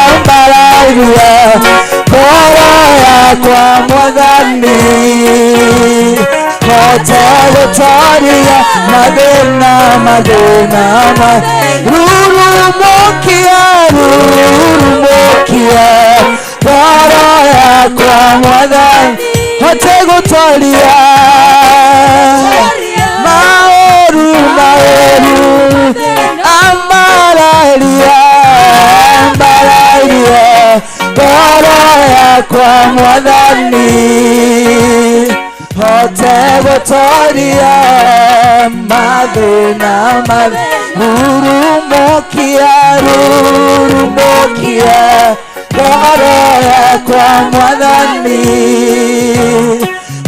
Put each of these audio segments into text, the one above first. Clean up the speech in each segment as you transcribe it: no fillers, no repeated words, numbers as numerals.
Ambararia ngoro yakwa Mwathani, hote gũtoria mathĩna, mathĩna rurumũkia, rurumũkia ngoro yakwa Mwathani, hote gũtoria maũru, maũru. Ambararia, ambararia ngoro yakwa Mwathani, hote gũtoria mathĩna, rurumũkia, rurumũkia ngoro yakwa Mwathani,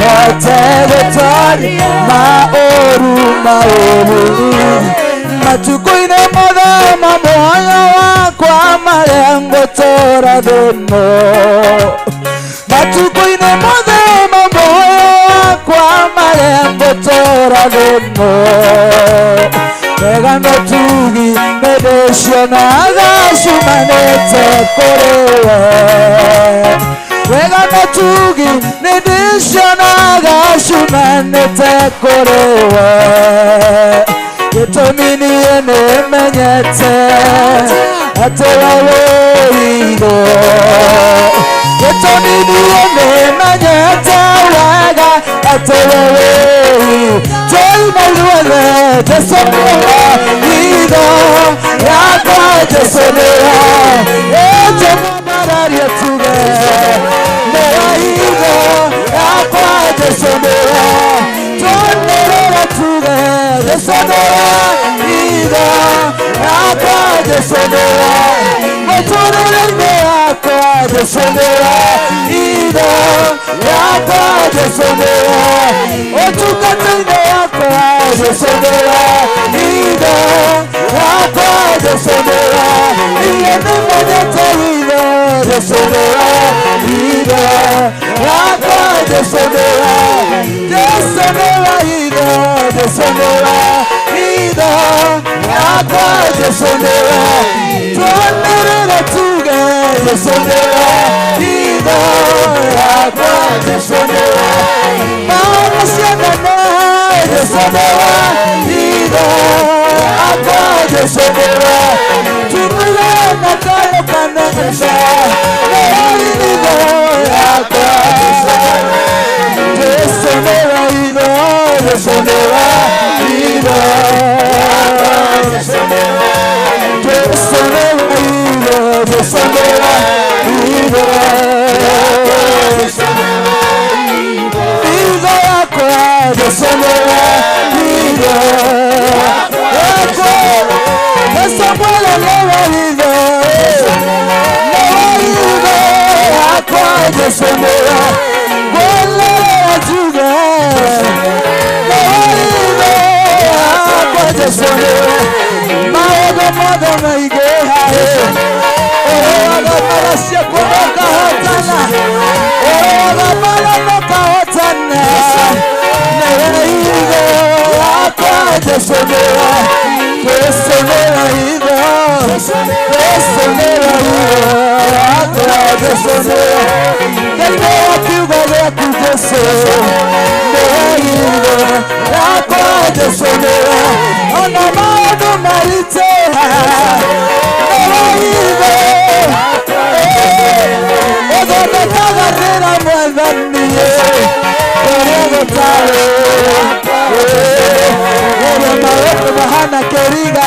hote gũtoria maũru, maũru. Matukũ-inĩ mothe ma muoyo wakwa marĩa ngũtũũra thĩ-ĩno, matukũ-inĩ mothe ma muoyo wakwa marĩa ngũtũũra thĩ-ĩno, wega na ũtugi nĩndĩcionaga ciumanĩte kũrĩ we. Wega na ũtugi nĩndĩcionaga ciumanĩte kũrĩ we. Gĩtũmi niĩ nĩmenyete atĩ we wĩ itho. Gĩtũmi niĩ nĩmenyete wega atĩ we wĩ. Tũina ithuothe, Jesũ nĩwe itho yakwa, Jesũ nĩwe. Tũmwambararie tuge nĩwe itho yakwa, Jesũ nĩwe. Twanĩrĩre tuge Jesũ nĩwe itho yakwa, Jesũ nĩwe. Mũtũrĩre-inĩ yakwa, Jesũ nĩwe itho yakwa, Jesũ nĩwe. Ũtungata-inĩ yakwa, Jesũ nĩwe itho yakwa, Jesũ nĩwe. Niĩ nĩmenyete itho, Jesũ nĩwe itho yakwa, Jesũ nĩwe. Jesũ nĩwe itho, Jesũ nĩwe itho yakwa, Jesũ nĩwe. Twanĩrĩre tuge Jesũ nĩwe itho yakwa, Jesũ nĩwe. Maũndũ cianene, Jesũ nĩwe itho yakwa, Jesũ nĩwe. Tumuge na kayũ kanene nĩwe itho yakwa, Jesũ nĩwe itho, Jesũ nĩwe itho, Jesũ nĩwe itho, Jesũ nĩwe itho. Itho yakwa, Jesũ nĩwe itho yakwa. Jesũ mwene nĩwe itho, nĩwe itho yakwa, Jesũ nĩwe. Ngwĩrĩra njuge nĩwe itho yakwa, Jesũ nĩwe. Maũndũ mothe maingĩha, ũrũaga mbara ciaku ũkahotana, ũrũaga mbara ũkahotana. Nĩwe itho yakwa, Jesũ nĩwe. Jesũ nĩwe itho, Jesũ nĩwe itho yakwa, Jesũ nĩwe. Thĩinĩ wa kiugo gĩaku, Jesũ nĩwe itho yakwa, Jesũ nĩwe. Ona maũndũ maritũha, nĩwe itho. Ũthondekaga njĩra, Mwathani, kũrĩa gũtarĩ. Ũrĩa maũndũ mahana kĩriga,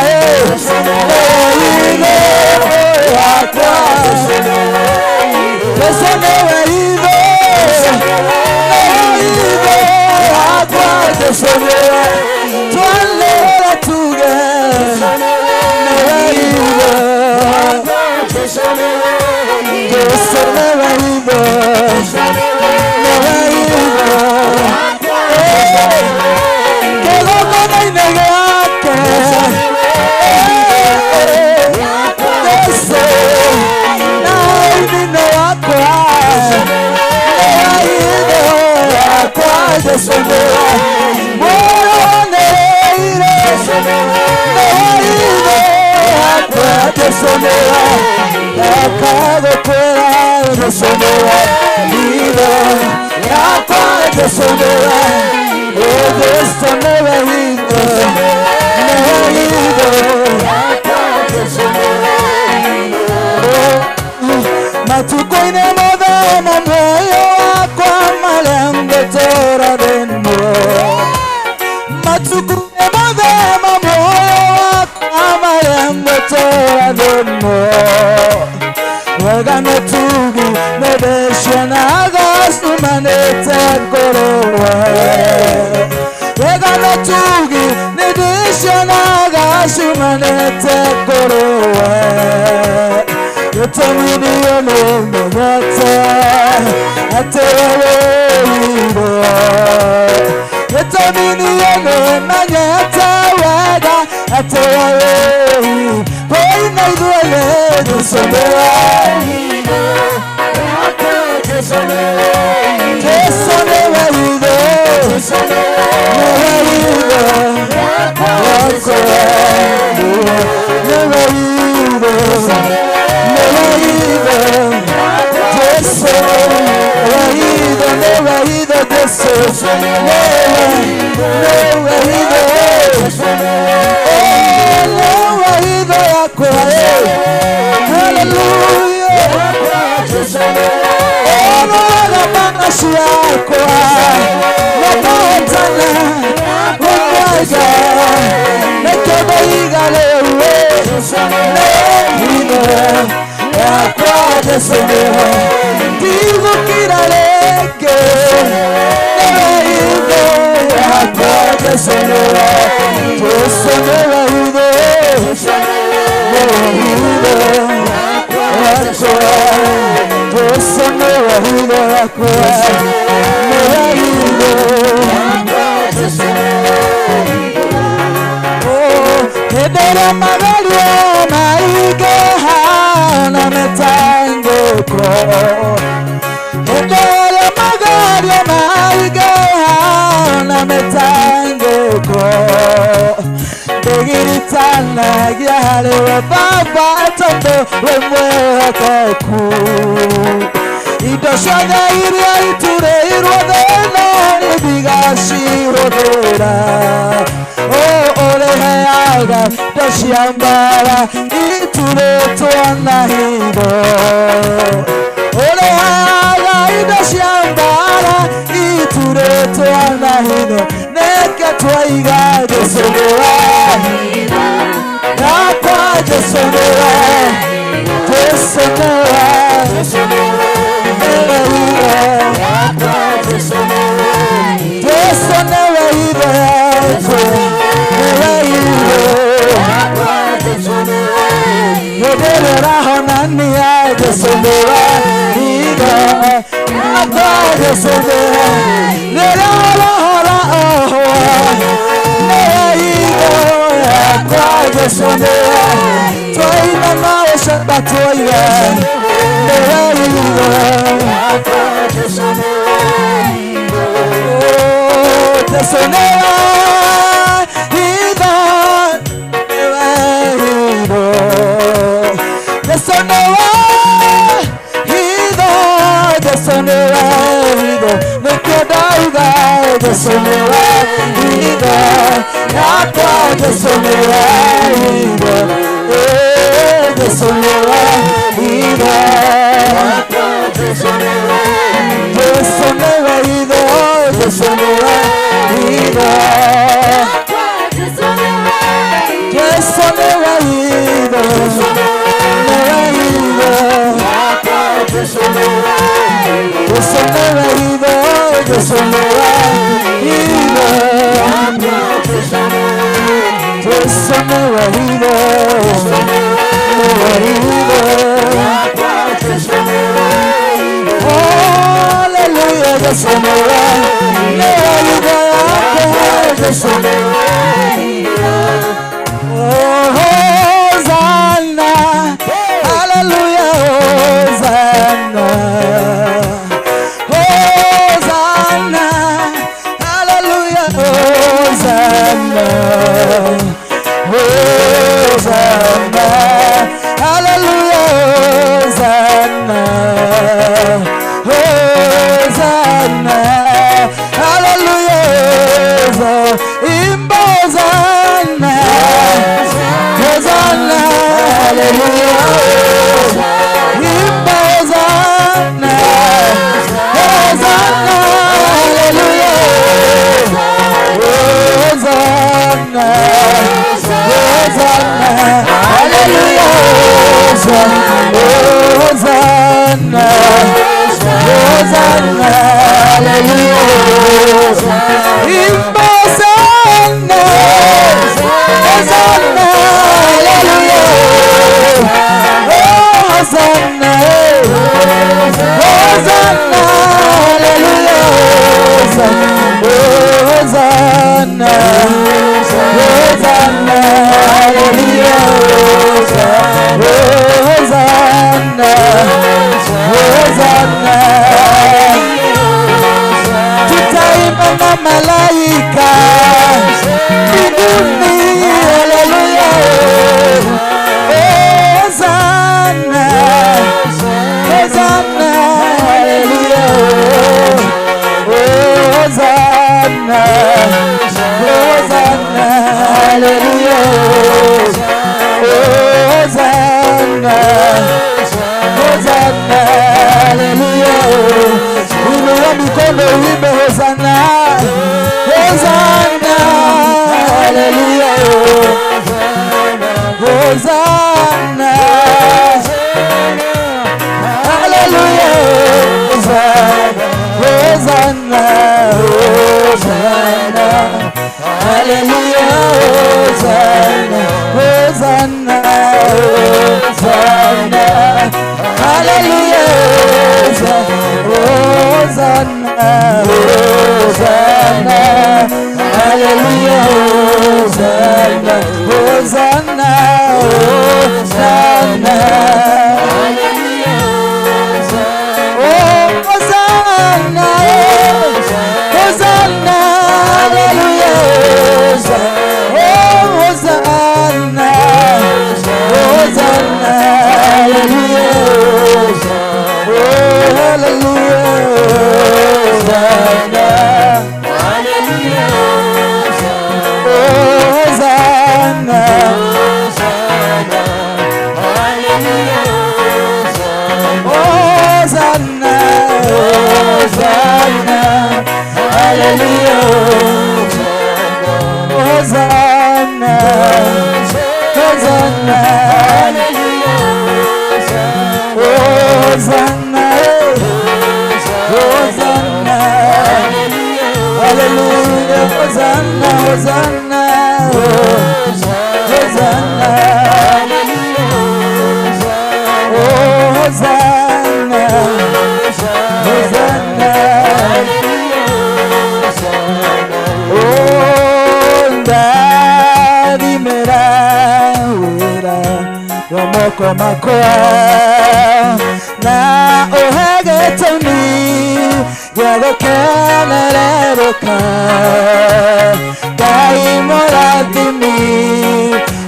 nĩwe itho yakwa. Jesũ nĩwe itho, nĩwe itho yakwa, Jesũ nĩwe. Twanĩrĩra tuge nĩwe itho. Jesũ nĩwe itho, nĩwe itho. Kĩgongona-inĩ gĩake, Jesũ na ũini wakwa, nĩwe itho yakwa, Jesũ nĩwe. Mũrũanĩrĩire nĩwe itho yakwa, Jesũ nĩwe. Akagũkwĩra Jesũ nĩwe hitho yakwa, Jesũ nĩwe, Jesũ nĩwe hitho, nĩwe hitho. Matukũ-inĩ mothe ma muoyo wakwa marĩa ngũtũũra ndĩ muoyo, matukũ-inĩ mothe ma muoyo wakwa marĩa ngũtũũra ndĩ muoyo, wega na ũtugi nĩndĩcionaga ciumanĩte kũrĩ we, wega na ũtugi nĩndĩcionaga ciumanĩte kũrĩ we. Gĩtũmi niĩ nĩmenyete atĩ we wĩ ithe, gĩtũmi niĩ nĩmenyete wega atĩ we wĩ kwĩna ithuĩ. Jesũ nĩwe, Jesũ nĩwe ithe, nĩwe ithe yakwa, nĩwe ithe, nĩwe ithe, Jesũ nĩwe ithe, nĩwe ithe, Jesũ nĩwe, nĩwe ithe, oh, nĩwe ithe yakwa. Hallelujah. Oroga mana ciakwa nĩkũhotana ũmwega, nĩkĩo ndoiga rĩu nĩ hitho yakwa, Jesũ nĩwe, ndigũkira rĩngĩ, nĩwe hitho yakwa, Jesũ nĩwe, Jesũ nĩwe hitho, nĩwe hitho yakwa, Jesũ nĩwe hitho yakwa, nĩwe hitho. Hĩndĩ ĩrĩa magerio maingĩha na mĩtangĩko, hĩndĩ ĩrĩa magerio maingĩha na mĩtangĩko, ndĩgiritanagia harĩ we Baba, tondũ wĩ mwĩhokeku. Indo ciothe iria iturĩirwo thĩna ndigacihũthĩra, ũrĩheaga indo cia mbara iturĩtwo na hitho, ũrĩheaga indo cia mbara iturĩtwo na hitho. Nĩkĩo twaiga Jesũ nĩwe yakwa, Jesũ nĩwe, Jesũ nĩwe, nĩwe ithe, Jesũ nĩwe ithe yakwa, nĩwe ithe. Hĩndĩ ĩrĩa ũrahonania, Jesũ nĩwe ithe yakwa, Jesũ nĩwe, rĩrĩa ũrohora ohwo, nĩwe ithe yakwa, Jesũ nĩwe. Twaina nawe shamba twaiga nĩwe ithe. Oh, Jesũ nĩwe ithe, nĩwe ithe, Jesũ nĩwe ithe, Jesũ nĩwe ithe, nĩkĩo ndauga Jesũ nĩwe ithe yakwa, Jesũ nĩwe ithe. Eh, Jesũ nĩwe ithe, Jesũ nĩwe ithe, Jesũ nĩwe ithe, Jesũ nĩwe ithe, nĩwe ithe, Jesũ nĩwe ithe, Jesũ nĩwe ithe, Jesũ nĩwe ithe, nĩwe ithe. Hallelujah, Jesũ nĩwe, nĩwe ithe yakwa, Jesũ nĩwe. Oh, Hosanna, hallelujah, Hosanna, Hosanna, hallelujah, Hosanna, Hosanna, hallelujah, Hosanna. Oh, Hosanna, Hosanna, hallelujah. Oh, Hosanna, Hosanna, hallelujah. Oh, hallelujah, Hosanna. Hosanna, Hosanna, Hosanna, hallelujah. Hosanna, Hosanna, Hosanna, Hosanna, hallelujah. Hosanna, Hosanna, Hosanna, Hosanna, Hosanna. Oh, ndathimĩra wĩra wa moko makwa na ũhe gĩtũmi gĩa gũkenererũka. Ngai mũrathimi,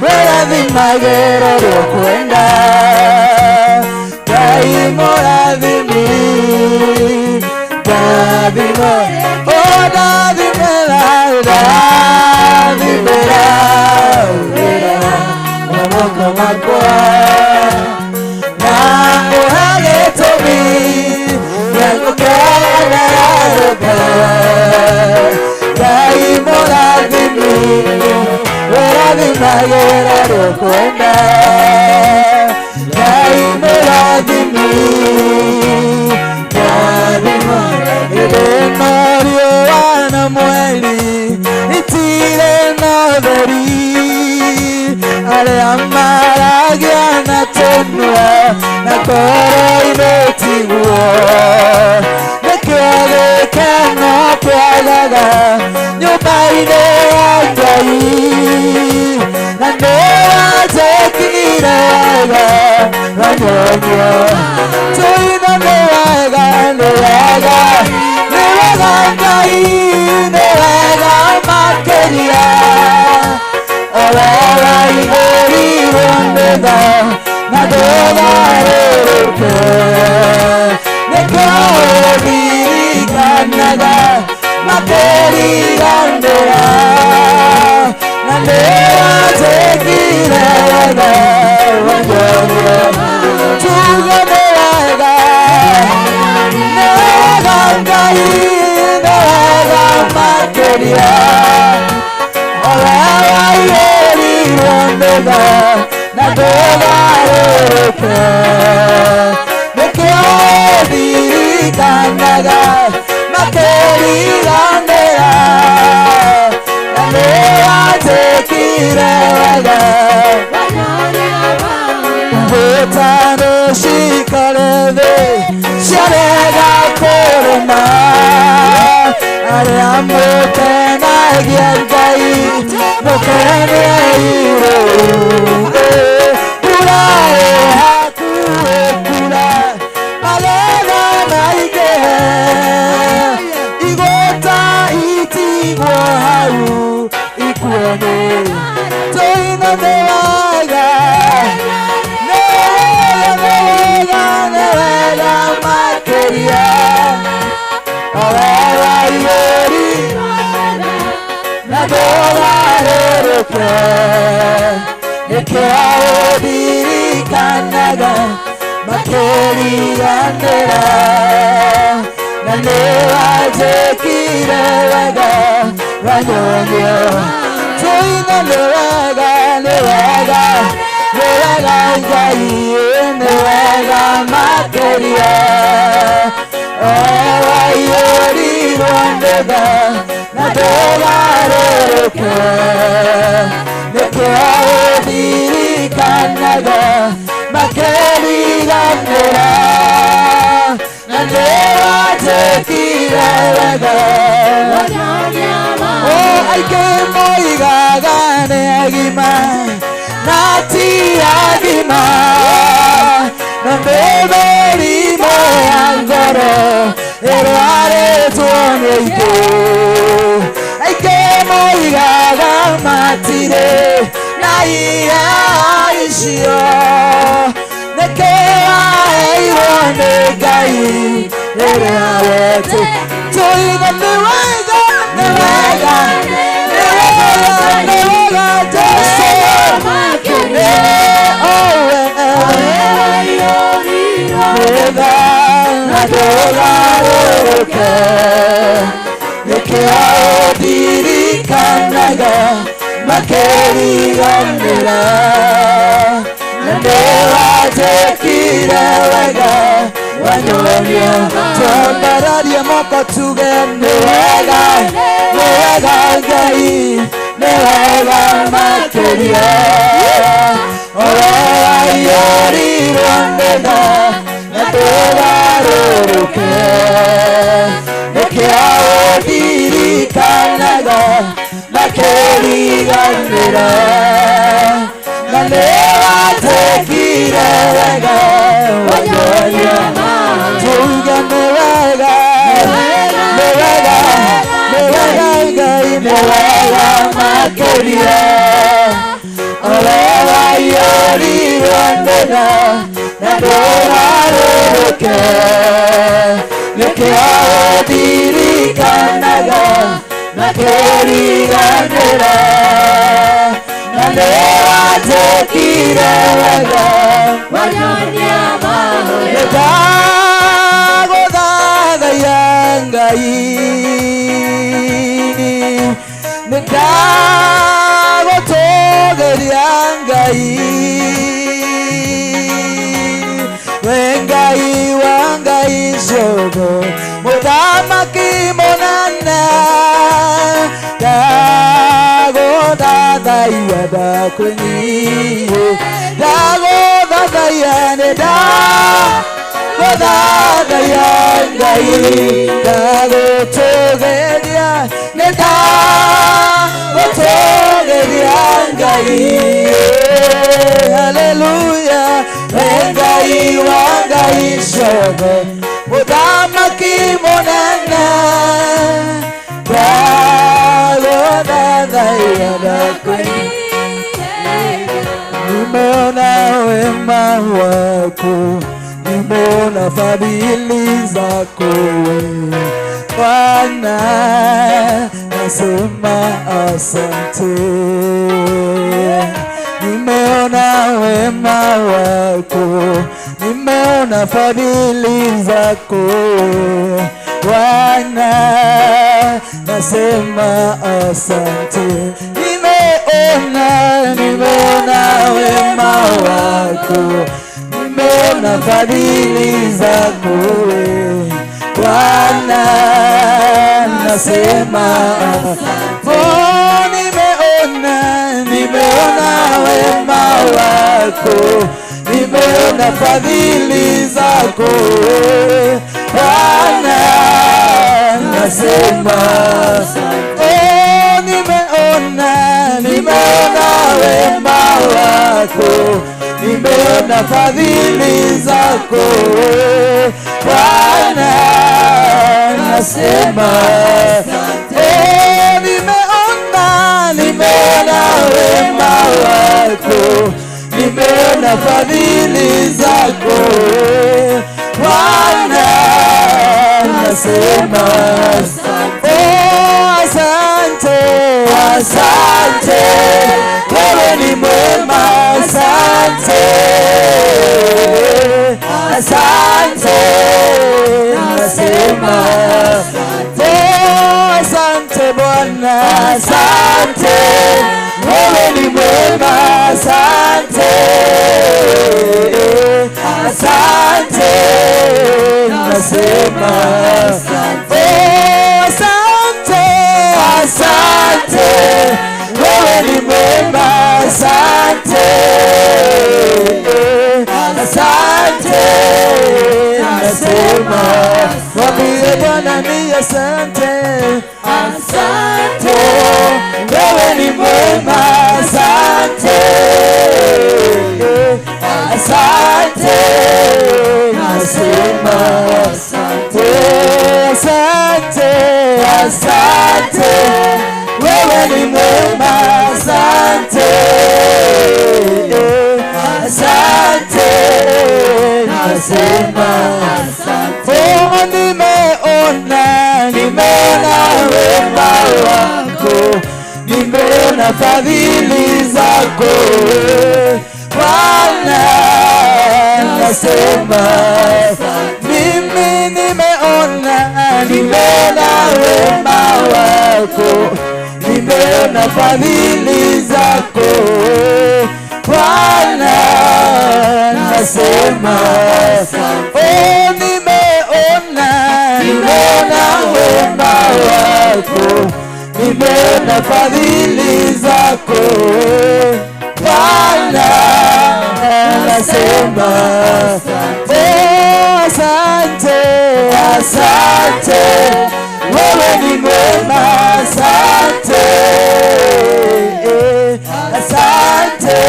wĩrathimagĩra ũrĩa ũkwenda. Ngai mũrathimi, ndathima, oh, ndathimĩra, ndathimĩra wĩra wa moko makwa na ũhe gĩtũmi gĩa gũkenererũka. Ngai mũrathimi, wĩrathimagĩra ũrĩa ũkwenda. Ngai mũrathimi, ndathima. Ĩndĩ no riũa na mweri itirĩ na ũtheri, arĩa maragia na tũnua na ngoro-inĩ tiguo. Nĩkĩo gĩkeno kĩagaga nyũmba-inĩ ya Ngai, na nĩwanjĩkire wega wanyonio. Tũina nĩ wega, nĩ wega, nĩ wega Ngai, nĩ wega makĩria. Owe waihũrirwo nĩ tha na ndũgarũrũke, nĩkĩo ũndirikanaga makĩriganĩra, na nĩwanjĩkire wega wanyonio. Tuge nĩ wega, nĩ wega Ngai, nĩ wega makĩria. Owe waihũrirwo nĩ tha na ndũgarũrũke, nĩkĩo ũndirikanaga makĩriganĩra, na nĩwanjĩkire wega. Ngũtano cikare thĩ ciarega kũrũma, arĩa mũkenagia Ngai mũkenei rĩu. Mbura ĩ hakuhĩ kura, magetha maingĩhe, igũta itigwo hau ikuoni. Tũina nĩ wega, nĩ wega, nĩ wega, nĩ wega makĩria. Owe waihũri na ndũgarũrũke, nĩkĩo ũndirikanaga makĩriganĩra, na nĩwanjĩkire wega wanyonio. Tũina nĩ wega, nĩ wega, nĩ wega Ngai, nĩ wega makĩria. Owe waihũrirwo nĩ tha na ndũgarũrũke, nĩkĩo ũndirikanaga makĩriganĩra, na nĩwanjĩkire wega. Oh, aingĩ moigaga nĩ agima na Mĩrimũ ya ngoro ĩrwarĩtwo nĩ aingĩ. Aingĩ moigaga matirĩ na iheo icio. Nĩkĩ waheirwo nĩ Ngai rĩrĩa wetĩ tuiga nĩ wega, nĩ wega, nĩ wega, nĩ wega Jesu nĩ owe wega na ndũgarũrũke. Nĩkĩo ndirikanaga makĩriganĩra na nĩwanjĩkire wega wanyonia. Twambararie moko tuge nĩ wega, nĩ wega Ngai, nĩ wega makĩria. Owe waiyũrirwo nĩ tha na ndũgarũrũke. Nĩkĩo ndirikanaga makĩriganĩra na nĩwanjĩkire wega wanyonia. Tuge nĩ wega, nĩ wega, nĩ wega Ngai, nĩ wega makĩria. Owe waiyũrirwo nĩ tha na ndũgarũrũke. Nĩkĩo ndirikanaga makĩriganĩra na nĩwanjĩkire wega Wanyonia mahoya. Nĩndagũthathaiya Ngai, nĩndagũtũgĩria Ngai, we Ngai wa ngai ciothe, mũthamaki mũnene. Ndagũthathaiya, ndakwĩnyihia, ndagũthathaiya, nĩndagũthathaiya Ngai, ndagũtũgĩria, nĩndagũtũgĩria Ngai. Haleluya, we Ngai wa ngai ciothe, mũthamaki mũnene. Ndagũthathaiya, ndakwĩnyihia. Nimeona wema wako, nimeona fadhili zako we Bwana, nasema asante. Nimeona wema wako, nimeona fadhili zako we Bwana, nasema asante. Nimeona, nimeona wema wako, nimeona fadhili zako we Bwana, nasema oh, nimeona, nimeona wema wako, nimeona fadhili zako we Bwana, nasema oh, nimeona, nimeona wema wako, nimeona fadhili zako we Bwana, nasema oh, nimeona, nimeona wema wako, nimeona fadhili zako we Bwana, nasema oh, asante, asante, wewe ni mwema, asante, asante, nasema oh, asante Bwana, asante, wewe ni mwema, asante, asante, nasema oh, asante, asante, wewe ni mwema, asante, asante, nasema mwambie Bwana ni asante, Asante, wewe ni mwema, asante, asante, Nasema asante. Oh, nimeona, nimeona wema wako, nimeona fadhili zako Bwana, nasema mimi nimeona, nimeona wema wako, nimeona fadhili zako Bwana, nasema oh, nimeona, nimeona wema wako, nimeona fadhili zako Bwana, nasema oh, asante, asante, wewe ni mwema, asante, asante,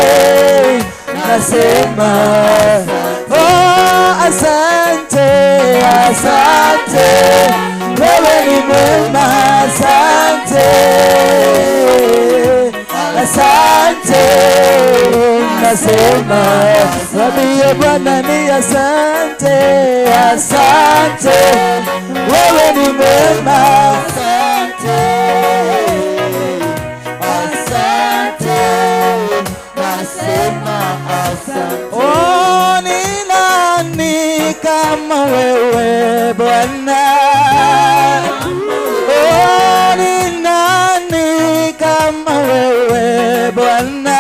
nasema oh, asante, asante, wewe ni mwema, asante, asante, nasema mwambie Bwana ni asante, asante, wewe ni mwema, asante, asante, nasema asante. Oh, ni nani kama wewe Bwana? Oh, ni nani kama wewe Bwana?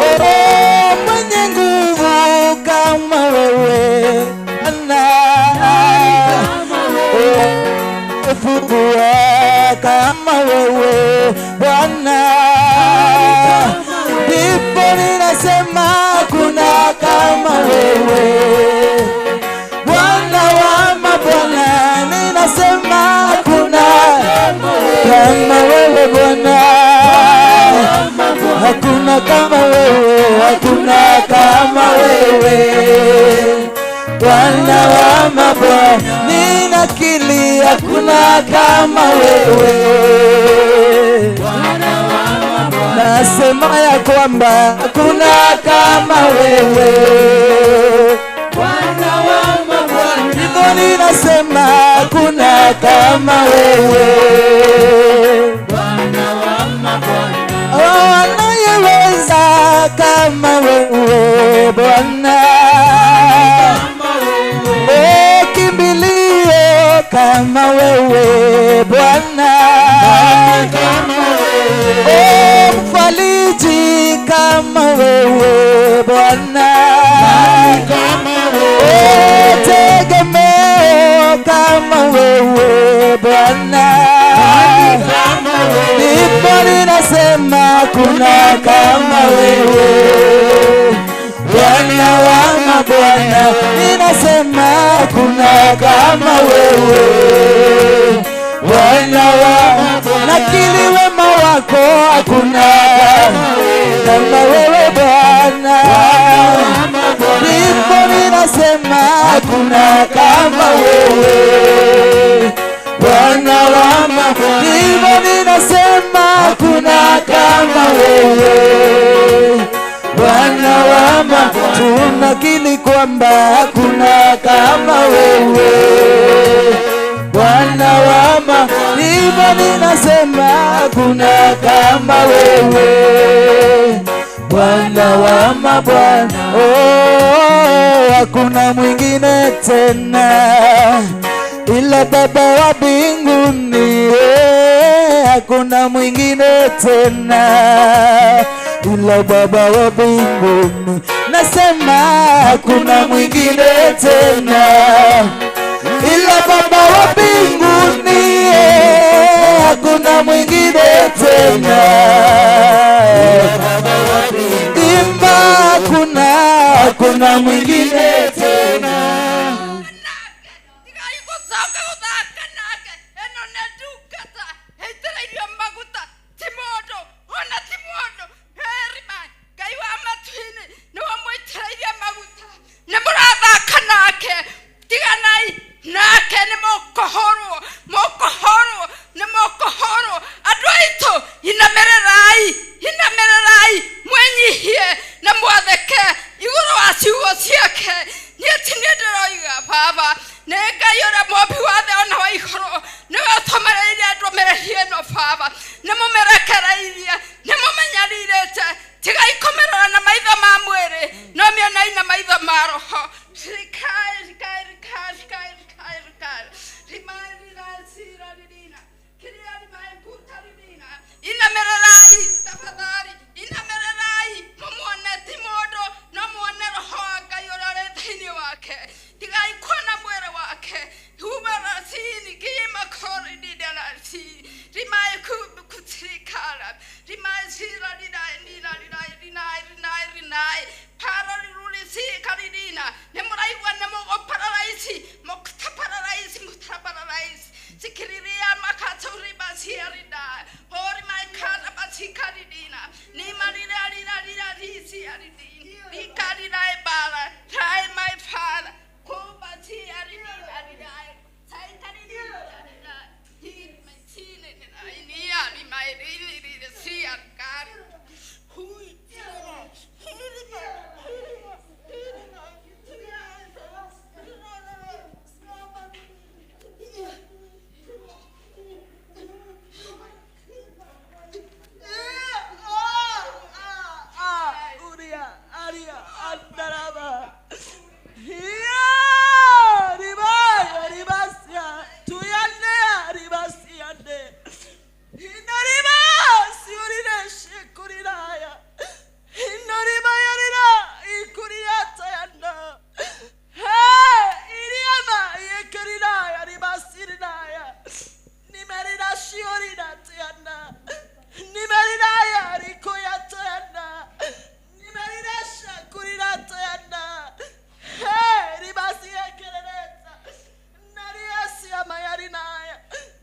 Oh, mwenye nguvu kama wewe Bwana. Oh, fungua kama wewe Bwana. Ndipo ninasema kuna kama wewe Bwana wa mabwana, ninasema hakuna kama wewe Bwana, hakuna kama wewe, hakuna kama wewe Bwana wa mabwana, ninakiri hakuna kama wewe. Nasema ya kwamba hakuna kama wewe Bwana wa mabwana, Ndivyo ninasema hakuna kama wewe. Bwana wa mabwana, Oh, anayeweza kama wewe Bwana. kama wewe, Oh, kimbilio kama wewe Bwana. kama wewe, Oh, mfariji kama wewe Bwana. kama wewe, Oh, tegemeo kama wewe Bwana. kama wewe, Ndipo ninasema kuna kama wewe Bwana wa mabwana, ninasema kuna kama wewe Bwana wa nakili wema wako, hakuna kama wewe Bwana. Ndipo ninasema hakuna kama wewe Bwana wa mabwana, ndivyo ninasema hakuna kama wewe Bwana wa mabwana, tunakiri kwamba hakuna kama wewe Bwana wa mabwana, ndivyo ninasema hakuna kama wewe Bwana wa mabwana, oh, hakuna mwingine tena ila Baba wa mbinguni, eh, hakuna mwingine tena ila Baba wa mbinguni. Nasema hakuna mwingine tena ila Baba wa mbinguni, eh, hakuna mwingine tena. Imba, hakuna, hakuna mwingine tena. Tigai gũcoka gũthaka nake ĩno nĩ ndungata ĩitĩrĩirio maguta ti mũndũ ona ti mũndũ herima Ngai wa matu-inĩ nĩwe mũitĩrĩirie maguta nĩ mũrathaka nake tiganai nake nĩ mũkũhũrwo mũkũhũrwo nĩ mũkũhũrwo andũ aitũ inamĩrĩrai inamĩrĩrai mwĩnyihie na mwathĩke igũrũ wa ciugo ciake. Tigai kũmĩrora na maitho ma mwĩrĩ, no mĩonai na maitho ma roho. Rikai, rikai, rikai, rikai, rikai, rikai. Rimai, rirai, sira, ririna. Kiria, rimai, puta, ririna. Inamererai, tafadhali. Inamererai. Mũmuone ti mũndũ, no muone roho wa Ngai ũrĩa ũrĩ thĩinĩ wake. Tigai kuona mwĩrĩ wake. Humarasini, kima, kori, didarasi. Rimai, kutirikara. Rimai, sira, rirai, nina, rirai, rinai, rinai, rinai. Para, riruri, sika, ririna. Nĩ mũraigua nĩ mũgũpararaisi, mũkũtapararaisi, mũtarapararaisi. Sikiriria, makaturi, basiarida. Hori, mai, kara, basikaririna. Nima, rira, rira, rira, risi, aridin. Rikarirai, bara. Rai, my father. Kubasiaridina, rirai. Saitarina, rirai. Uria, aria, andaraba. Ia, ribaya, ribasia, tuyane, ribasiane. Inaribasi, urineshe, kuriraya. Inaribaya, rira, ikuriata, yana. Hey, iriama, yekeriraya, ribasirinaya. Nimerira, shiorina, tuyana. Nimeriraya, rikoyata, yana. Nimerirasha, kurirata, yana. Hey, ribasia, kerereta. Nariasia, mayarinaya.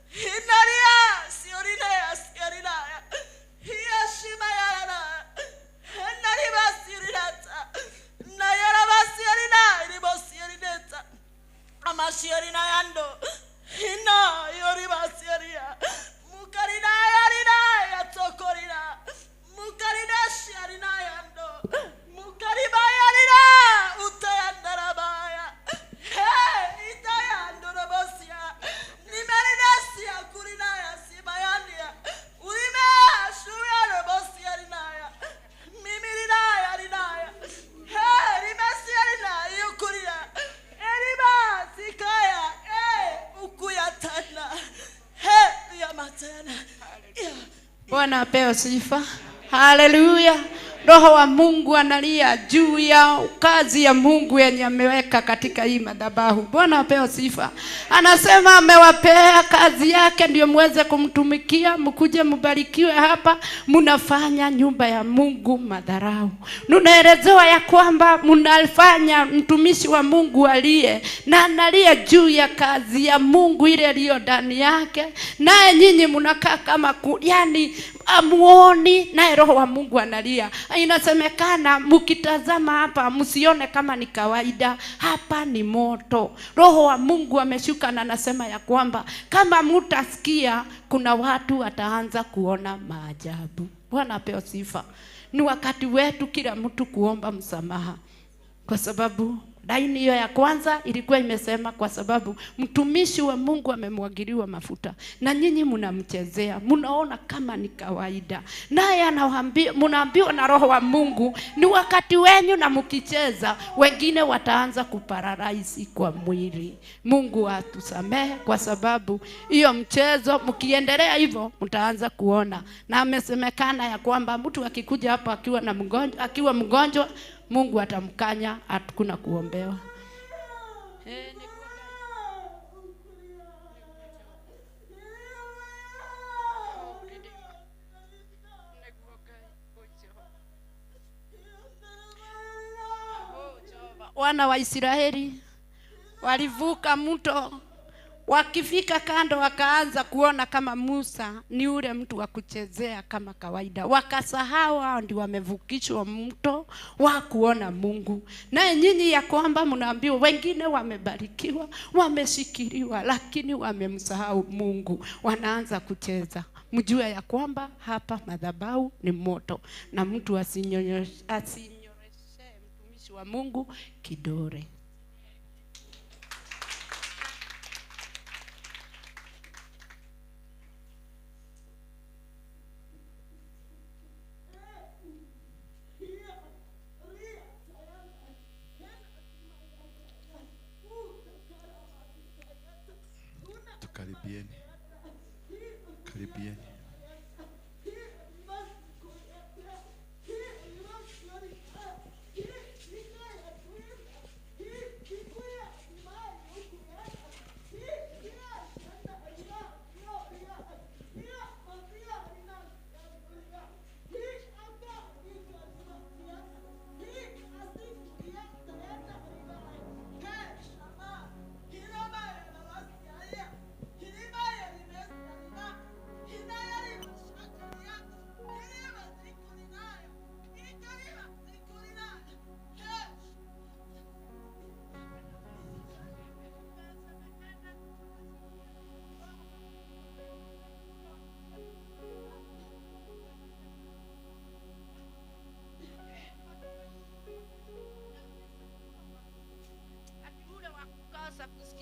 Hinariasi, orineasi, arinaya. Hiashimayarana. Naribasi, rinata. Nayarabasi, arina, ribosi, arineta. Amashiarinayando. Hina, yoribasi, aria. Mukarinaya, arinaya, tokorina. Mukarinashi, arinayando. Mukaribaya, arina, utayandarabaya. Hey, itayando, rabosia. Nimerinasia, kurinaya, sibayania. Urime, shuya, rabosia, arinaya. Mimirinaya, arinaya. Hey, rimesia, arinaya, yukurina. Erima, sikaya, eh, ukuyatana. Hey, yamatana. Yeah. Bwana apewe sifa. Haleluya. Roho wa Mungu analia juu ya kazi ya Mungu yenye ameweka katika hii madhabahu. Bwana apewe sifa. Anasema amewapea kazi yake ndio muweze kumtumikia, mkuje mbarikiwe hapa, mnafanya nyumba ya Mungu madharau. Nunaelezewa ya kwamba mnafanya mtumishi wa Mungu aliye na analia juu ya kazi ya Mungu ile iliyo ndani yake, naye nyinyi mnakaa kama yani amuoni, naye Roho wa Mungu analia. Inasemekana mkitazama hapa msione kama ni kawaida, hapa ni moto. Roho wa Mungu ameshuka na anasema ya kwamba kama mutasikia, kuna watu wataanza kuona maajabu. Bwana apewe sifa. Ni wakati wetu kila mtu kuomba msamaha, kwa sababu laini hiyo ya kwanza ilikuwa imesema kwa sababu mtumishi wa Mungu amemwagiliwa mafuta na nyinyi mnamchezea, mnaona kama ni kawaida. Naye anawaambia, mnaambiwa na Roho wa Mungu ni wakati wenyu, na mkicheza wengine wataanza kuparalyze kwa mwili. Mungu atusamehe kwa sababu hiyo mchezo, mkiendelea hivyo mtaanza kuona. Na amesemekana ya kwamba mtu akikuja hapa akiwa na mgonjwa, akiwa mgonjwa, Mungu atamkanya, hakuna kuombewa. Wana wa Israeli walivuka mto, wakifika kando wakaanza kuona kama Musa ni ule mtu wa kuchezea kama kawaida. Wakasahau hao ndio wamevukishwa mto wa kuona Mungu. Na nyinyi ya kwamba mnaambiwa wengine wamebarikiwa, wameshikiliwa, lakini wamemsahau Mungu, wanaanza kucheza. Mjue ya kwamba hapa madhabahu ni moto, na mtu asinyoroshe mtumishi wa Mungu kidole.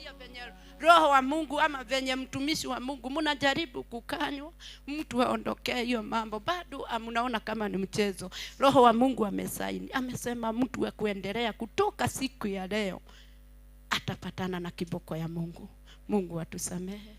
Nimesikia venye roho wa Mungu ama venye mtumishi wa Mungu mnajaribu kukanywa mtu aondokee hiyo mambo, bado mnaona kama ni mchezo. Roho wa Mungu amesaini, amesema mtu wa kuendelea kutoka siku ya leo atapatana na kiboko ya Mungu. Mungu atusamehe.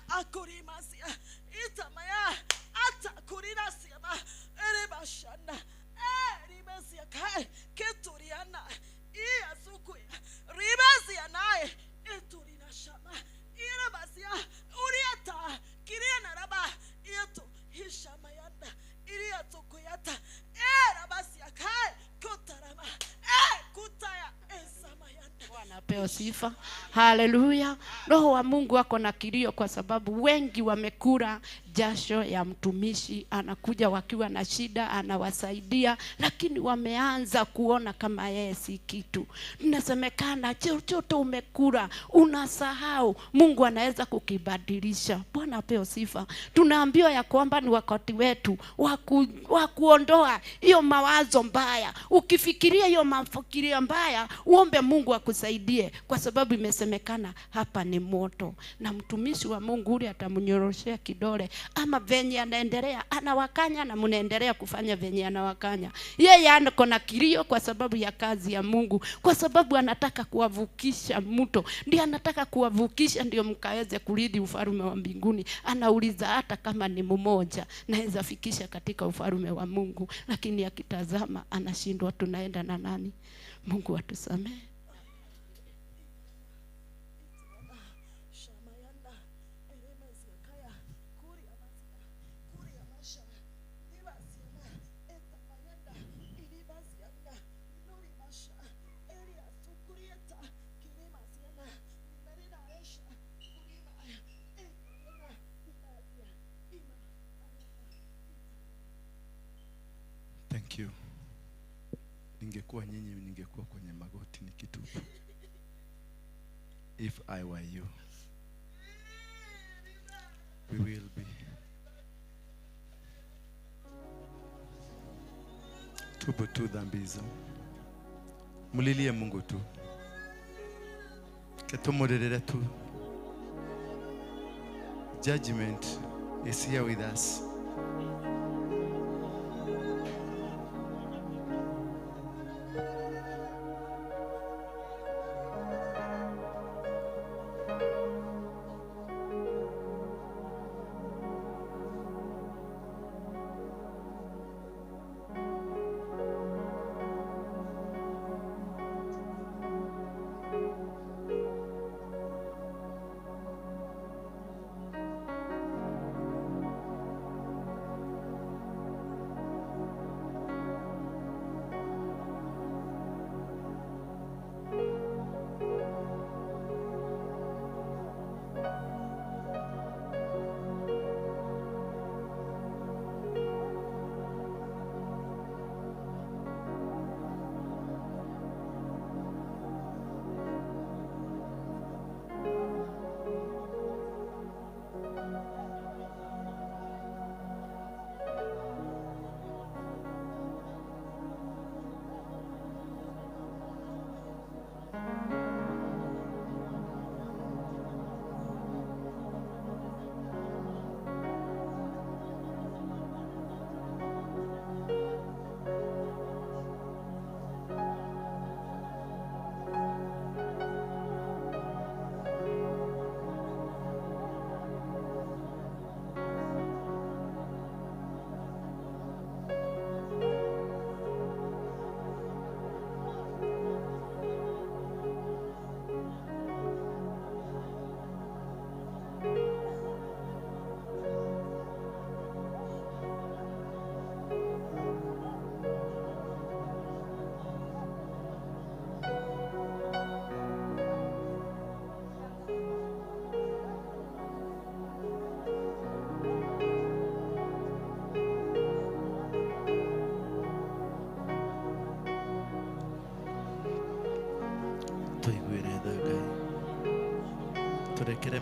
Akurimasia itamaya atakurinasia erebashana eribesia kai keturiana iasukuya ribasia naye eturina shama irabasia uriata kiriana raba ieto hishamayanda iriatokuyata erabasia kai kotarama kutaya esamayanda. Bwana apewe sifa. Haleluya. Roho wa Mungu ako na kilio kwa sababu wengi wamekula jasho ya mtumishi. Anakuja wakiwa na shida, anawasaidia, lakini wameanza kuona kama yeye si kitu. Inasemekana chochote umekula unasahau, Mungu anaweza kukibadilisha. Bwana apewe sifa. Tunaambiwa ya kwamba ni wakati wetu wa kuondoa hiyo mawazo mbaya. Ukifikiria hiyo mafikirio mbaya, uombe Mungu akusaidie, kwa sababu imesemekana hapa ni moto. Na mtumishi wa Mungu ule atamnyoroshea kidole ama venye anaendelea anawakanya, na mnaendelea kufanya venye anawakanya. Yeye anako na kilio kwa sababu ya kazi ya Mungu, kwa sababu anataka kuwavukisha mto, ndiye anataka kuwavukisha ndio mkaweze kurithi ufalme wa mbinguni. Anauliza hata kama ni mmoja naweza fikisha katika ufalme wa Mungu, lakini akitazama anashindwa, tunaenda na nani? Mungu atusamehe. Thank you. Ningekuwa nyinyi ningekuwa kwenye magoti nikitubu. If I were you, we will be. Tubu tu dhambi hizo. Mulilie Mungu tu. Ketumurerere tu. Judgment is here with us.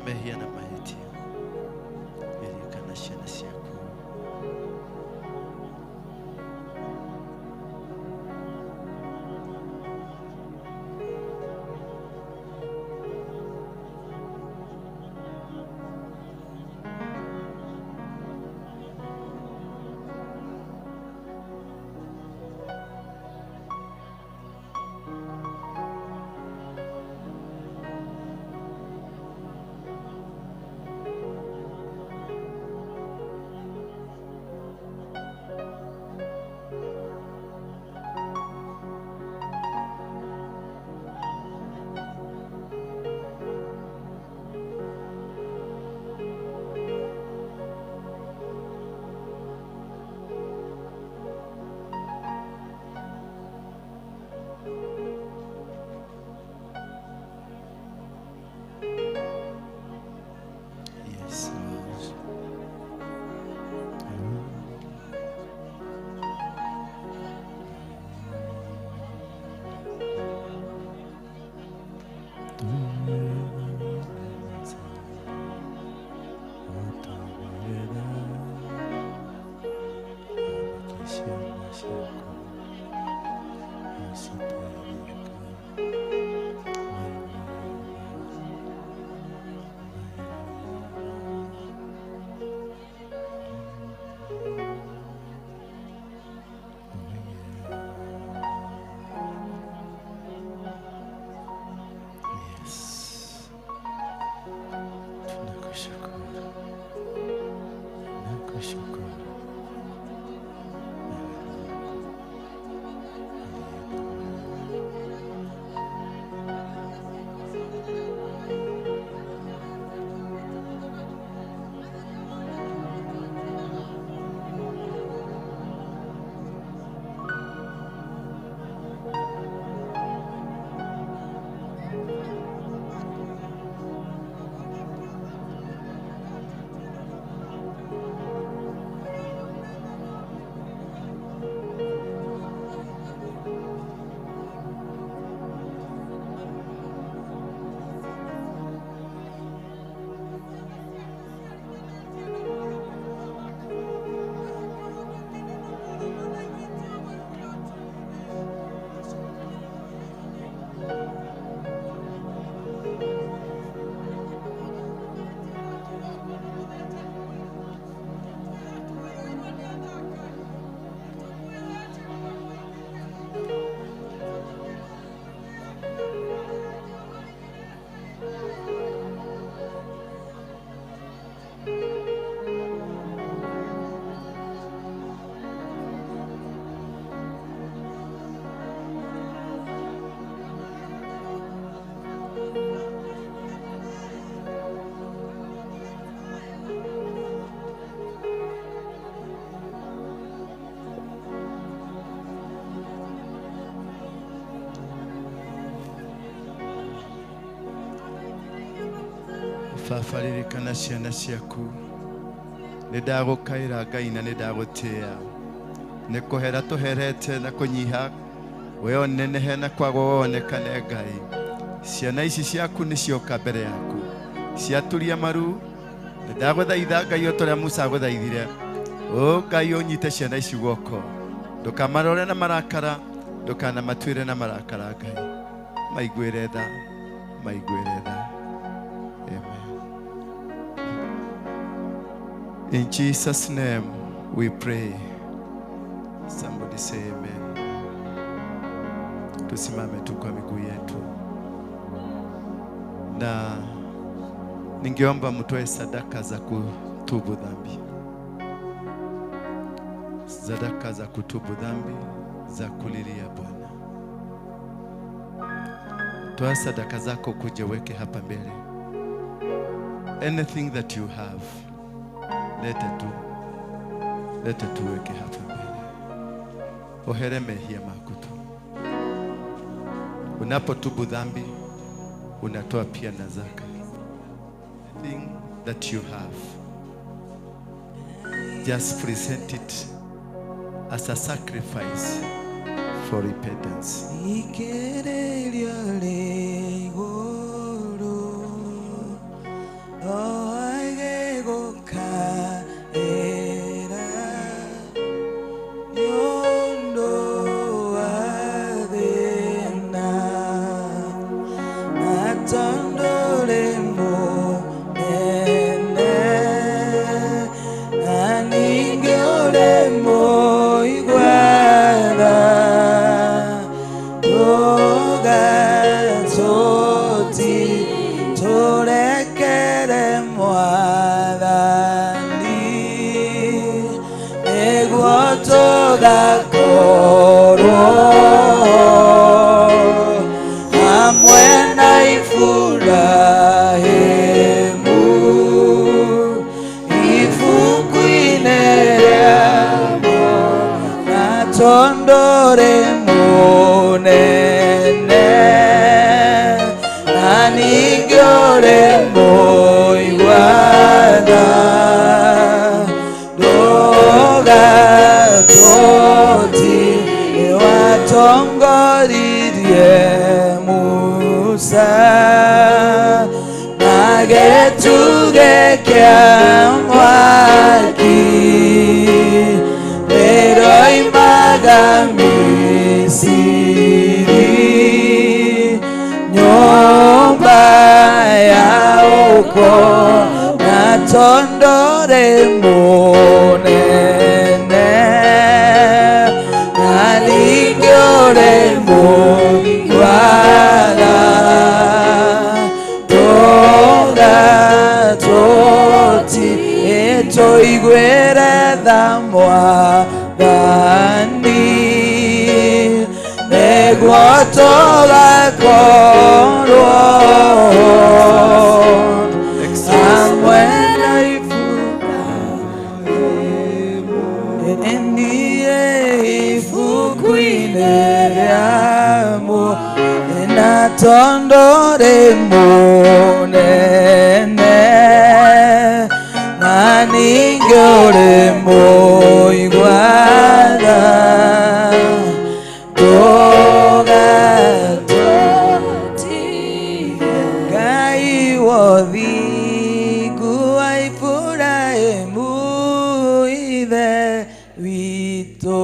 Mehia na mahĩtia. Ririkana ciana ciaku. Yes, Lord. Yes. Tunakushukuru. Nakushukuru. Baba ririkana ciana ciaku. Nĩ ndagũkaĩra Ngai na nĩ ndagũtĩĩa. Nĩ kũhera tũherete na kũnyiha, we ũnenehe na kwaga wonekane Ngai. Ciana ici ciaku nĩ cioka mbere yaku, ciaturia maru. Nĩ ndagũthaitha Ngai o ta ũrĩa Musa agũthaithire. O Ngai ũnyite ciana ici guoko, ndũkamarore na marakara, ndũkanamatuĩre na marakara Ngai. Maiguĩre tha, maiguĩre tha. Amen. In Jesus' name we pray. Somebody say amen. Tusimame tu kwa miguu yetu, na ningeomba mtoe sadaka za kutubu dhambi, sadaka za kutubu dhambi, za kulilia Bwana. Toa sadaka zako kuja weke hapa mbele. Anything that you have, lete tu, lete tuweke hapa mbele. Ohere mehia maku tu. Unapotubu dhambi, unatoa pia na zaka. Anything that you have, just present it as a sacrifice for repentance. Tũgakorwo hamwe na Iburahĩmu ibuku-inĩ rĩamo na tondũ rĩ mũnene na ningĩ ũrĩ mũiguana ndũgatũti watongoririe Musa na gĩtugĩ kĩa mwaki rĩroimaga Misiri nyũmba ya ũkoo na tondũ rĩ mũnene na ningĩ ũrĩ mũiguana ndũgatũti tũiguĩre tha Mwathani nĩguo tũgakorwo hamwe na Iburahĩmu niĩ ibuku-inĩ rĩamo na tondũ rĩ mũnene na ningĩ ũrĩ mũiguana ndũgatũtige Ngai wothingu wa Iburahĩmu ithe witũ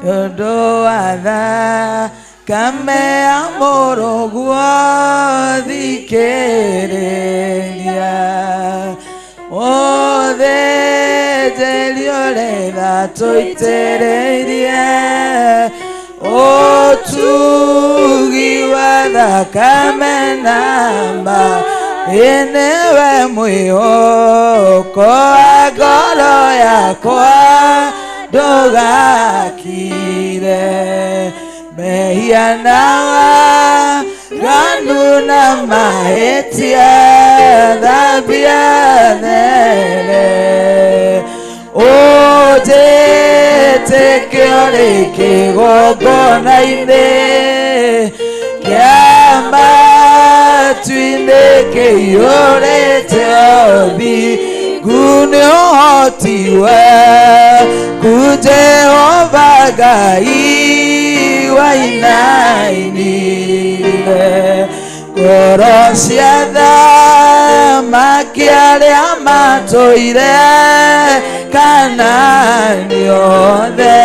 tondũ wa thakame ya mũrũguo thikĩrĩria mũthĩnjĩri ũrĩa tũitĩrĩirie ũtugi wa thakame namba ĩnĩwe mwĩhoko wa ngoro yakwa ndũgakire mehia na waganu na mahĩtia thambia there ũnjĩtĩke ũrĩ kĩgongona-inĩ kĩa matu-inĩ kĩiyũrĩte ũthingu nĩ ũhoti waku Jehova Ngai wainainire ngoro cia thamaki arĩa matũire Kanaani othe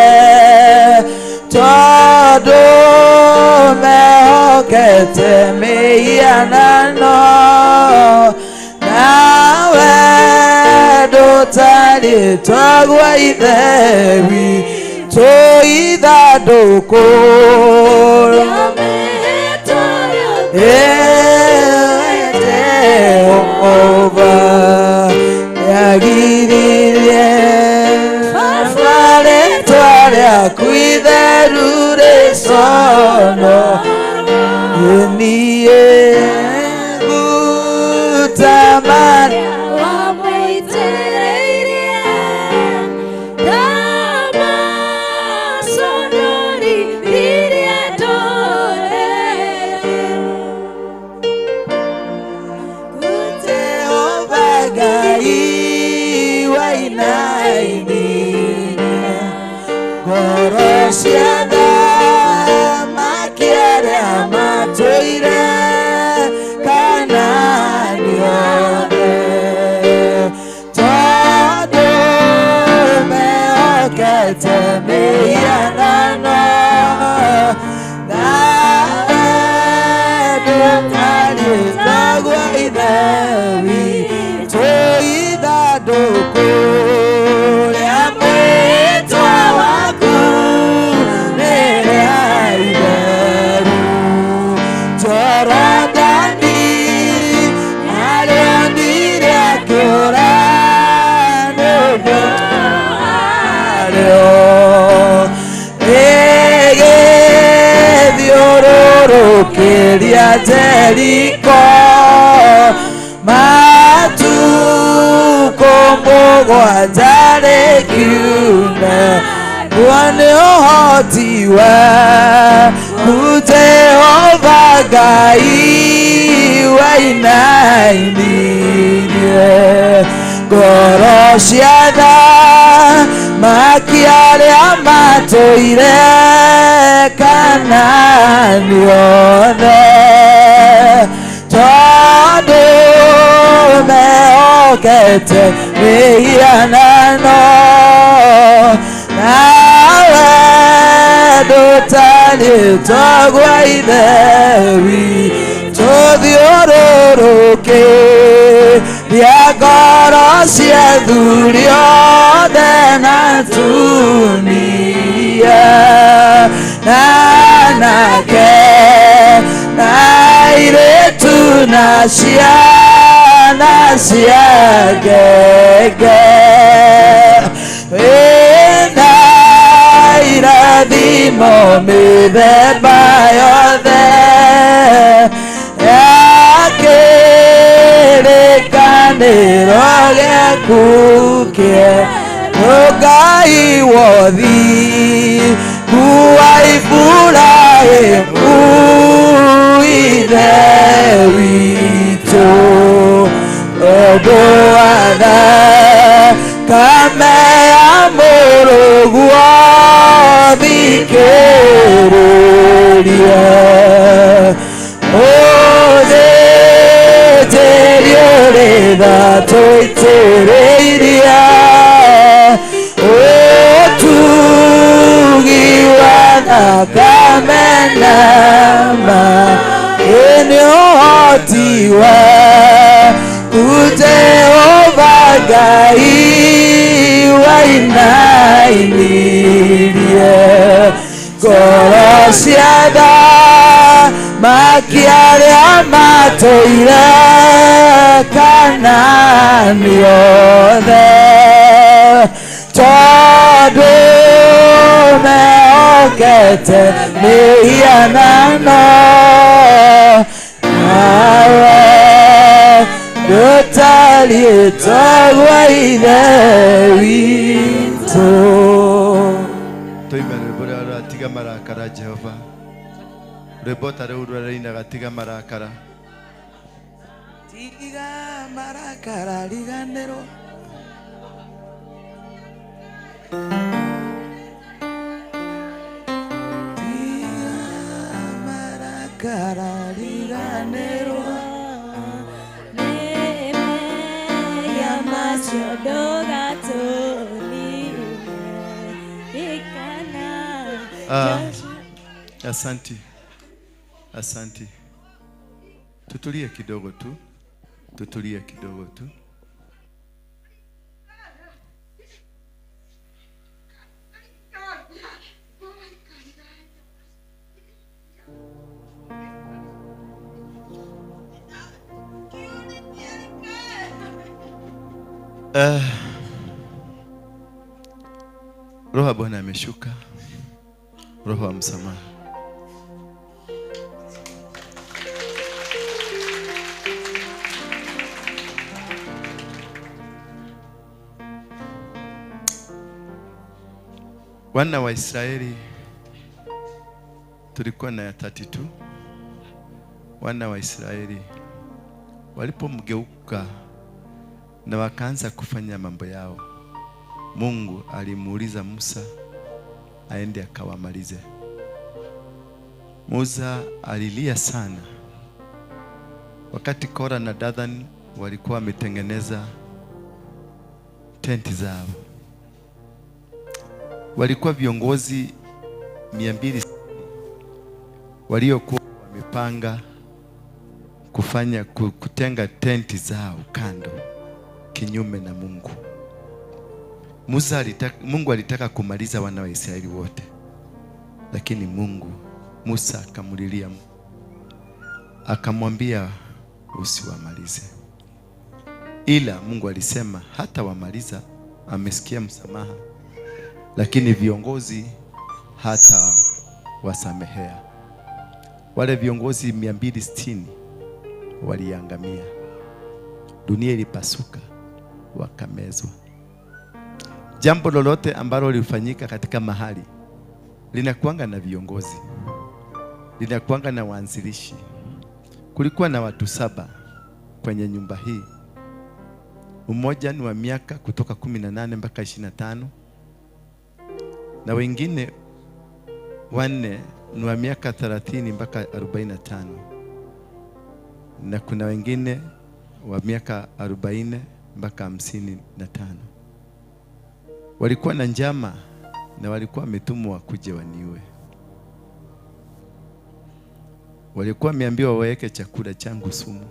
tondũ mehokete mĩhianano nawe ndũtariĩ taguo Ithe witũ ithandũkũ Jehova nĩagiririe rĩtwa rĩaku itheru rĩcono niĩ ngũtamani Jehova Ngai wainainire ngoro cia thamaki arĩa matũire Kanaani othe tondũ mehokete mĩhianano nawe ndũtariĩ taguo Ithe witũ ithandũkũ rĩa mwĩtwa waku nĩ rĩa itheru Jorodani narĩo nĩrĩakĩũra nĩ ũndũ warĩo. Jeriko matuko mũgwanja rĩkiuna guo nĩ ũhoti waku Jehova Ngai wainainirie ngoro cia thamaki arĩa matũire Kanaani othe tondũ mehokete mĩhianano nawe ndũtariĩ ta gwa Ithe witũ thiũrũrũkĩria ngoro cia athuri othe na atumia na anake na airĩtu na ciana cia ngenge wĩna irathimo mĩthemba yothe ya kĩrĩkanĩro gĩaku kĩerũ Ngai wothi kuwa Iburahĩmu Ithe witũ ũndũ wa thakame ya mũrũguo thikĩrĩria ũthĩnjĩri ũrĩ tha tũitĩrĩirie ũtugi wa thakame na maĩ nĩ ũhoti waku Jehova Ngai wainainirie ngoro cia thamaki arĩa matũire Kanaani othe tondũ mehokete mĩhianano nawe ndũtariĩ ta gwa Ithe witũ. Tuimbe rwĩmbo rũrĩa rũratiga marakara Jehova rwĩmbo ta rũu rũrĩa rũinaga tiga marakara tiga marakara riganĩrwo tiga marakara riganĩrwo Asanti, asanti. Tutulie kidogo tu, tutulie kidogo tu. Roho wa Bwana ameshuka, roho wa msamaha. Wana wa Israeli tulikuwa na ya 32. Wana wa Israeli walipomgeuka na wakaanza kufanya mambo yao, Mungu alimuuliza Musa aende akawamalize. Musa alilia sana wakati Kora na Dathan walikuwa wametengeneza tenti zao. Walikuwa viongozi 200 waliokuwa wamepanga kufanya kutenga tenti zao kando kinyume na Mungu. Mungu alitaka kumaliza wana wa Israeli wote, lakini Musa akamulilia, akamwambia usiwamalize. Ila Mungu alisema hata wamaliza, amesikia msamaha, lakini viongozi hata wasamehea. Wale viongozi 260 waliangamia. Dunia ilipasuka, wakamezwa. Jambo lolote ambalo lilifanyika katika mahali linakuanga na viongozi, linakuanga na waanzilishi. Kulikuwa na watu 7 kwenye nyumba hii. Mmoja ni wa miaka kutoka 18 mpaka 25, na wengine 4 ni wa miaka 30 mpaka 45, na kuna wengine wa miaka 40 mpaka 55. Walikuwa na njama na walikuwa wametumwa kuja waniue. Walikuwa wameambiwa waweke chakula changu sumu.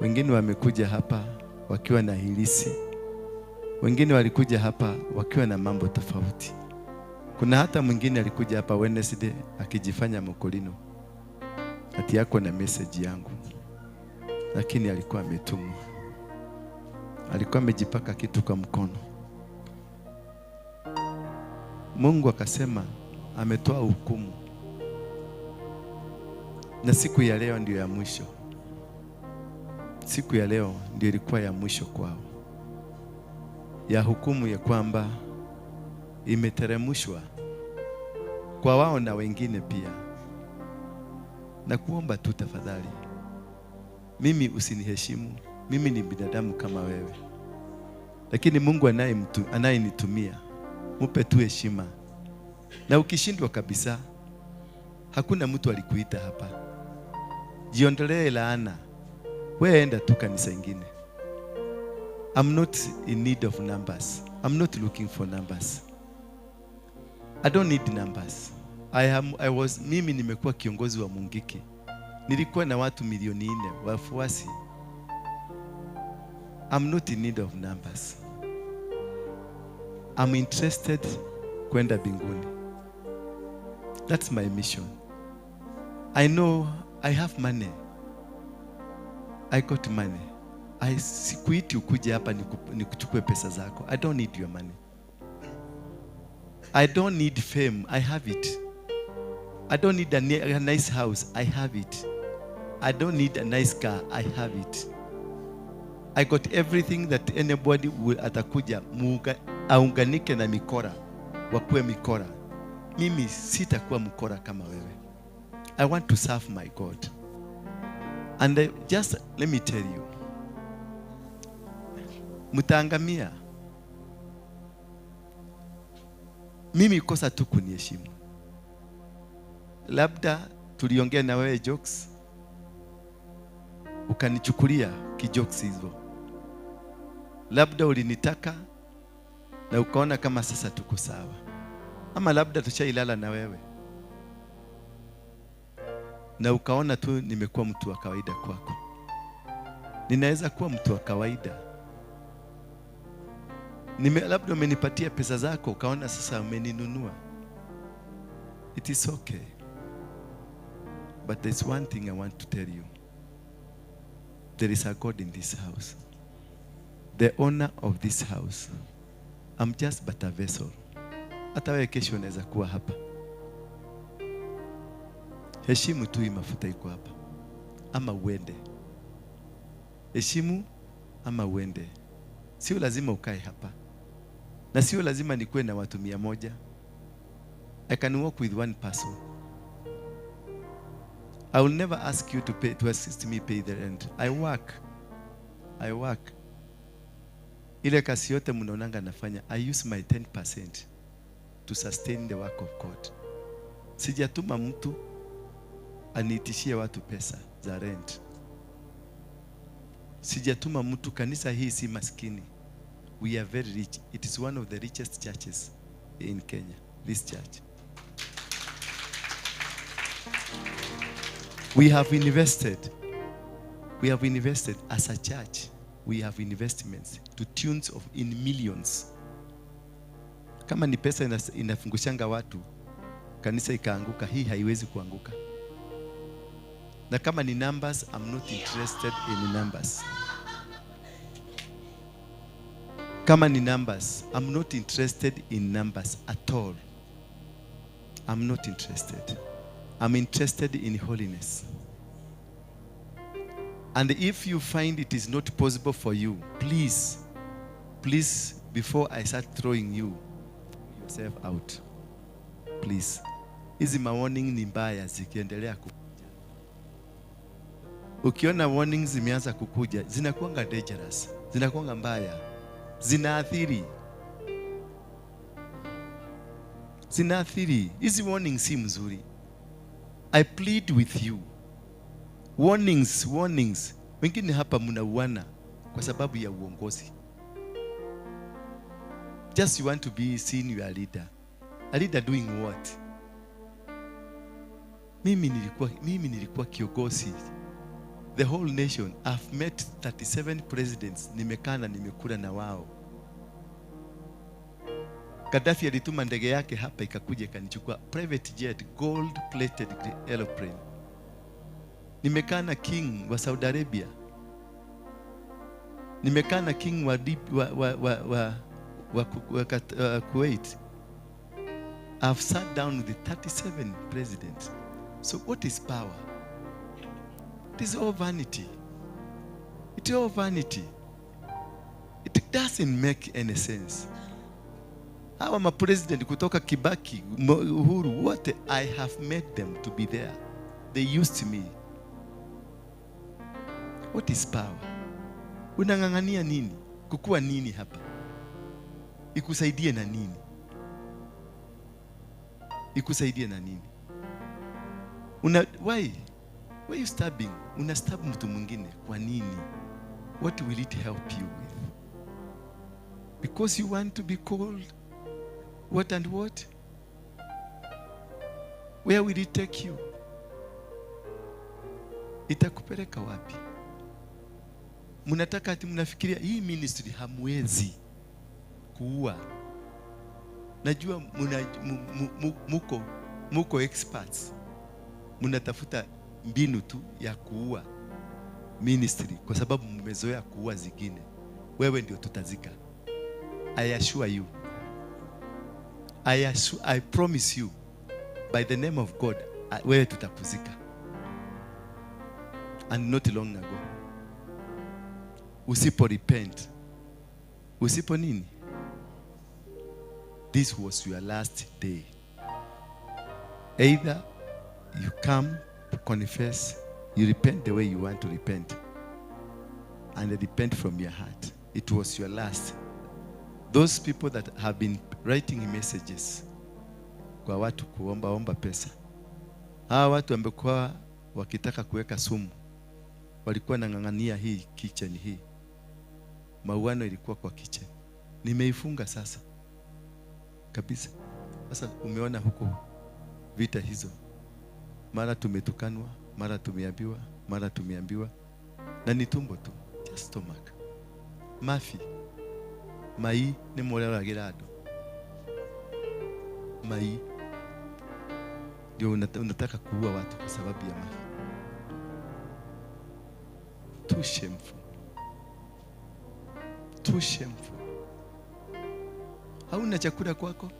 Wengine wamekuja hapa wakiwa na hilisi. Wengine walikuja hapa wakiwa na mambo tofauti. Kuna hata mwingine alikuja hapa Wednesday akijifanya mokolino, ati yako na message yangu, lakini alikuwa ametumwa. Alikuwa amejipaka kitu kwa mkono. Mungu akasema ametoa hukumu, na siku ya leo ndio ya mwisho. Siku ya leo ndio ilikuwa ya mwisho kwao, ya hukumu ya kwamba imeteremshwa kwa wao na wengine pia. Na kuomba tu tafadhali, mimi usiniheshimu, mimi ni binadamu kama wewe, lakini Mungu anayenitumia mupe tu heshima. Na ukishindwa kabisa, hakuna mtu alikuita hapa, jiondolee laana, wewe enda tu kanisa ingine. I'm not in need of numbers. I'm not looking for numbers. I don't need numbers. Mimi nimekuwa kiongozi wa Mungiki. Nilikuwa na watu 4 milioni wafuasi. I'm not in need of numbers. I'm interested kwenda mbinguni. That's my mission. I know I have money. I got money. I sikuiti ukuje hapa nikuchukue pesa zako. I don't need your money. I don't need fame. I have it. I don't need a nice house. I have it. I don't need a nice car. I have it. I got everything that anybody will atakuja aunganike na mikora, wakuwe mikora. Mimi sitakuwa mkora kama wewe. I want to serve my God. And just let me tell you, mtaangamia. Mimi kosa tu kuniheshimu. Labda tuliongea na wewe jokes, ukanichukulia kijokes hizo. Labda ulinitaka na ukaona kama sasa tuko sawa. Ama labda tushailala na wewe na ukaona tu nimekuwa mtu wa kawaida kwako. Ninaweza kuwa mtu wa kawaida. Labda umenipatia pesa zako ukaona sasa umeninunua. It is okay. But there's one thing I want to tell you. There is a God in this house. The owner of this house. I'm just but a vessel. Hata wewe kesho unaweza kuwa hapa. Heshimu tu hii mafuta iko hapa, ama uende. Heshimu ama uende. Sio lazima ukae hapa, na sio lazima nikuwe na watu 100. I can work with one person. I will never ask you to pay, to assist me pay the rent. I work. I work. Ile kazi yote mnaonanga nafanya, I use my 10% to sustain the work of God. Sijatuma mtu aniitishie watu pesa za rent. Sijatuma mtu. Kanisa hii si maskini. We are very rich. It is one of the richest churches in Kenya, this church. We have invested. We have invested as a church. We have investments to tunes of in millions. Kama ni pesa inafungushanga watu, kanisa ikaanguka, hii haiwezi kuanguka. Na kama ni numbers, I'm not interested in numbers. Kama ni numbers, I'm not interested in numbers at all. I'm not interested. I'm interested in holiness. And if you find it is not possible for you, please, please, before I start throwing you yourself out, please. Hizi ma warning ni mbaya zikiendelea kukuja. Ukiona warnings zimeanza kukuja, zinakuanga dangerous, zinakuanga mbaya, zinaathiri. Zinaathiri. Hizi warnings si mzuri. I plead with you. Warnings, warnings. Wengine hapa mnauana kwa sababu ya uongozi. Just you want to be seen you are leader. A leader doing what? Mimi nilikuwa kiongozi. The whole nation. I've met 37 presidents. Nimekaa na nimekula na wao. Gaddafi alituma ndege yake hapa ikakuja ikanichukua. Private jet, gold plated aeroplane. Nimekaa na king wa Saudi Arabia. Nimekaa na king wa Kuwait. I've sat down with the 37 presidents. So what is power? It is all vanity. It is all vanity. It doesn't make any sense. Hawa ma president kutoka Kibaki, Uhuru, wote, I have made them to be there. They used me. What is power? Unang'ang'ania nini? Kukua nini hapa? Ikusaidie na nini? Ikusaidie na nini? Why? Why you stabbing? Una stab mtu mwingine kwa nini? What will it help you with? Because you want to be called what and what? Where will it take you? Itakupeleka wapi? Mnataka ati mnafikiria hii ministry hamwezi kuua. Najua muko experts. Mnatafuta mbinu tu ya kuua ministry kwa sababu mmezoea kuua zingine. Wewe ndio tutazika. I assure you. I promise you by the name of God, wewe tutakuzika. And not long ago. Usipo repent. Usipo nini? This was your last day. Either you come to confess, you repent the way you want to repent, and repent from your heart. It was your last. Those people that have been writing messages kwa watu kuomba omba pesa, hawa watu wamekuwa wakitaka kuweka sumu, walikuwa nang'ang'ania hii kitchen hii. Mauano ilikuwa kwa kitchen. Nimeifunga sasa kabisa. Sasa umeona huko vita hizo. Mara tumetukanwa, mara tumeambiwa, mara tumeambiwa. Na ni tumbo tu, just stomach. Mafi. Mai ni morera girado. Mai ndio unataka kuua watu kwa sababu ya mafi. Too shameful. Too shameful. Hauna chakula kwako?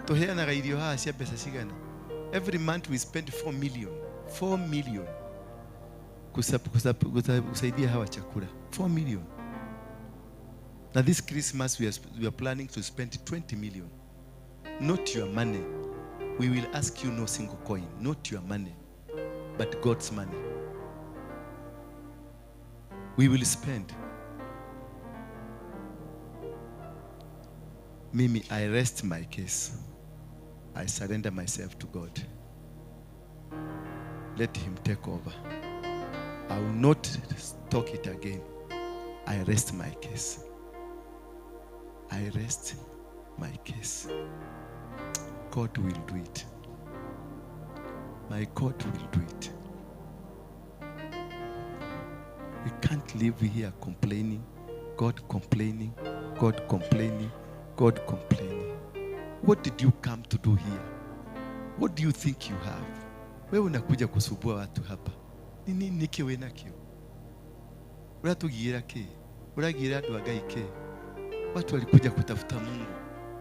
Toheana irio haha cia mbeca cigana? Every month we spend 4 million. 4 million. Kusaidia hawa chakula. 4 million. Now this Christmas we are planning to spend 20 million. Not your money. We will ask you no single coin. Not your money, but God's money. We will spend. Mimi, I rest my case. I surrender myself to God. Let him take over. I will not talk it again. I rest my case. I rest my case. God will do it. My God will do it. We can't live here complaining, God complaining, God complaining, God complaining. What did you come to do here? What do you think you have? Wewe unakuja kusumbua watu hapa. Ni nini niki we nakio? Uratugira ke? Uragira andu a Ngai ke? Watu walikuja kutafuta Mungu.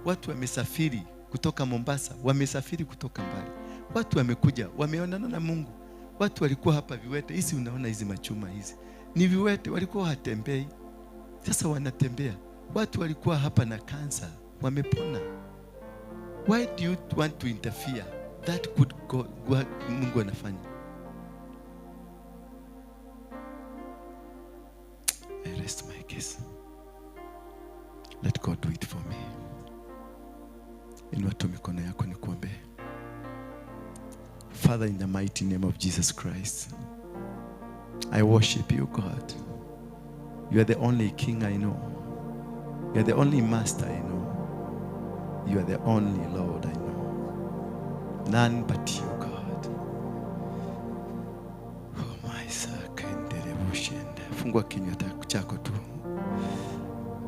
Watu wamesafiri kutoka Mombasa, wamesafiri kutoka mbali. Watu wamekuja, wameonana na Mungu. Watu walikuwa hapa viwete. Hizi unaona hizi machuma hizi ni viwete, walikuwa hatembei, sasa wanatembea. Watu walikuwa hapa na kansa, wamepona. Why do you want to interfere? That could go, Mungu anafanya. I rest my case. Let God do it for me. Inua tu mikono yako nikuombee. Father, in the mighty name of Jesus Christ, I worship you, God. You are the only King I know. You are the only Master I know. You are the only Lord I know. None but you, God. Oh my sakendere. Fungua kinywa chako tu.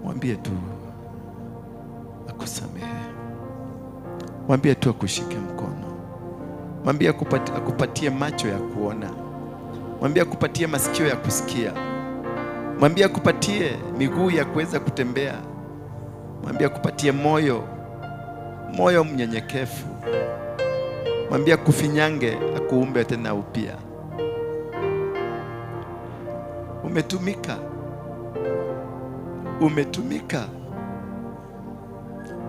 Mwambie tu akusamehe. Mwambie tu akushike mkono. Mwambie akupatie macho ya kuona. Mwambie akupatie masikio ya kusikia. Mwambie akupatie miguu ya kuweza kutembea. Mwambie akupatie moyo, moyo mnyenyekevu. Mwambie akufinyange, akuumbe tena upya. Umetumika. Umetumika.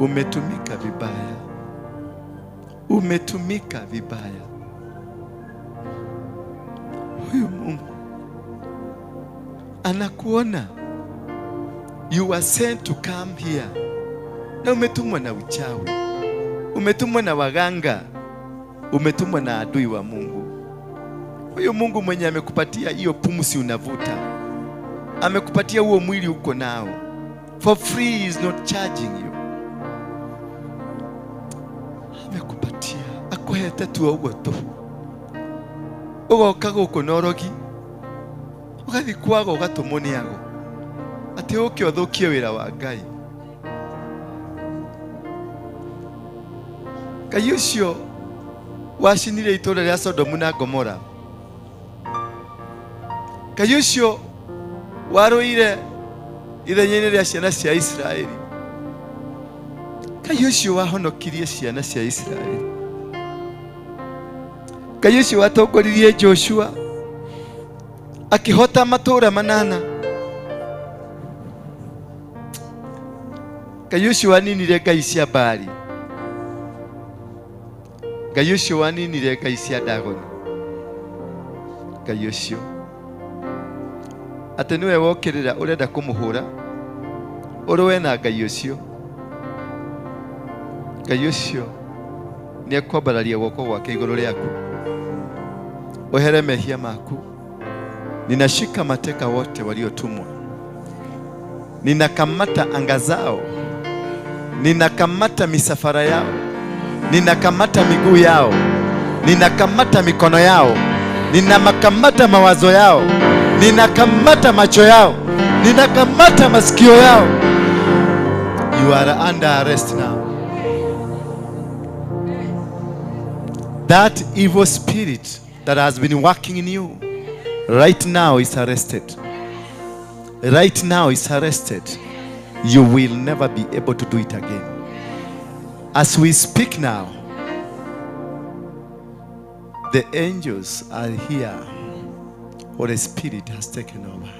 Umetumika vibaya. Umetumika vibaya. Huyu Mungu anakuona. You are sent to come here. Na umetumwa na uchawi. Umetumwa na waganga. Umetumwa na adui wa Mungu. Huyu Mungu mwenye amekupatia hiyo pumzi unavuta, amekupatia huo mwili uko nao for free, is not charging you. Amekupatia akuhete tu ũguo tu, ũgoka gũkũ na ũrogi, ũgathiĩ kwago ũgatũmwo nĩ ago atĩ ũke ũthũkie wĩra wa Ngai. Ngai ũcio wacinire itũũra rĩa Sodomu na Gomora, Ngai ũcio warũire ithenya-inĩ rĩa ciana cia Isiraeli, Ngai ũcio wahonokirie ciana cia Isiraeli, Ngai ũcio watongoririe Joshua akĩhota matũũra manana, Ngai ũcio waninire ngai cia Baali, Ngai ũcio waninire ngai cia Dagoni, Ngai ũcio atĩ nĩwe wokĩrĩra ũrenda kũmũhũra, ũrũe na Ngai ũcio. Ngai ũcio nĩekwambararia guoko gwake igũrũ rĩaku, ũhere mehia maku. Ninashika mateka wote waliotumwa, ninakamata anga zao, ninakamata misafara yao, ninakamata miguu yao, ninakamata mikono yao, ninakamata mawazo yao, ninakamata macho yao, ninakamata masikio yao. You are under arrest now. That evil spirit that has been working in you right now is arrested. Right now is arrested. You will never be able to do it again. As we speak now, the angels are here. Holy Spirit has taken over.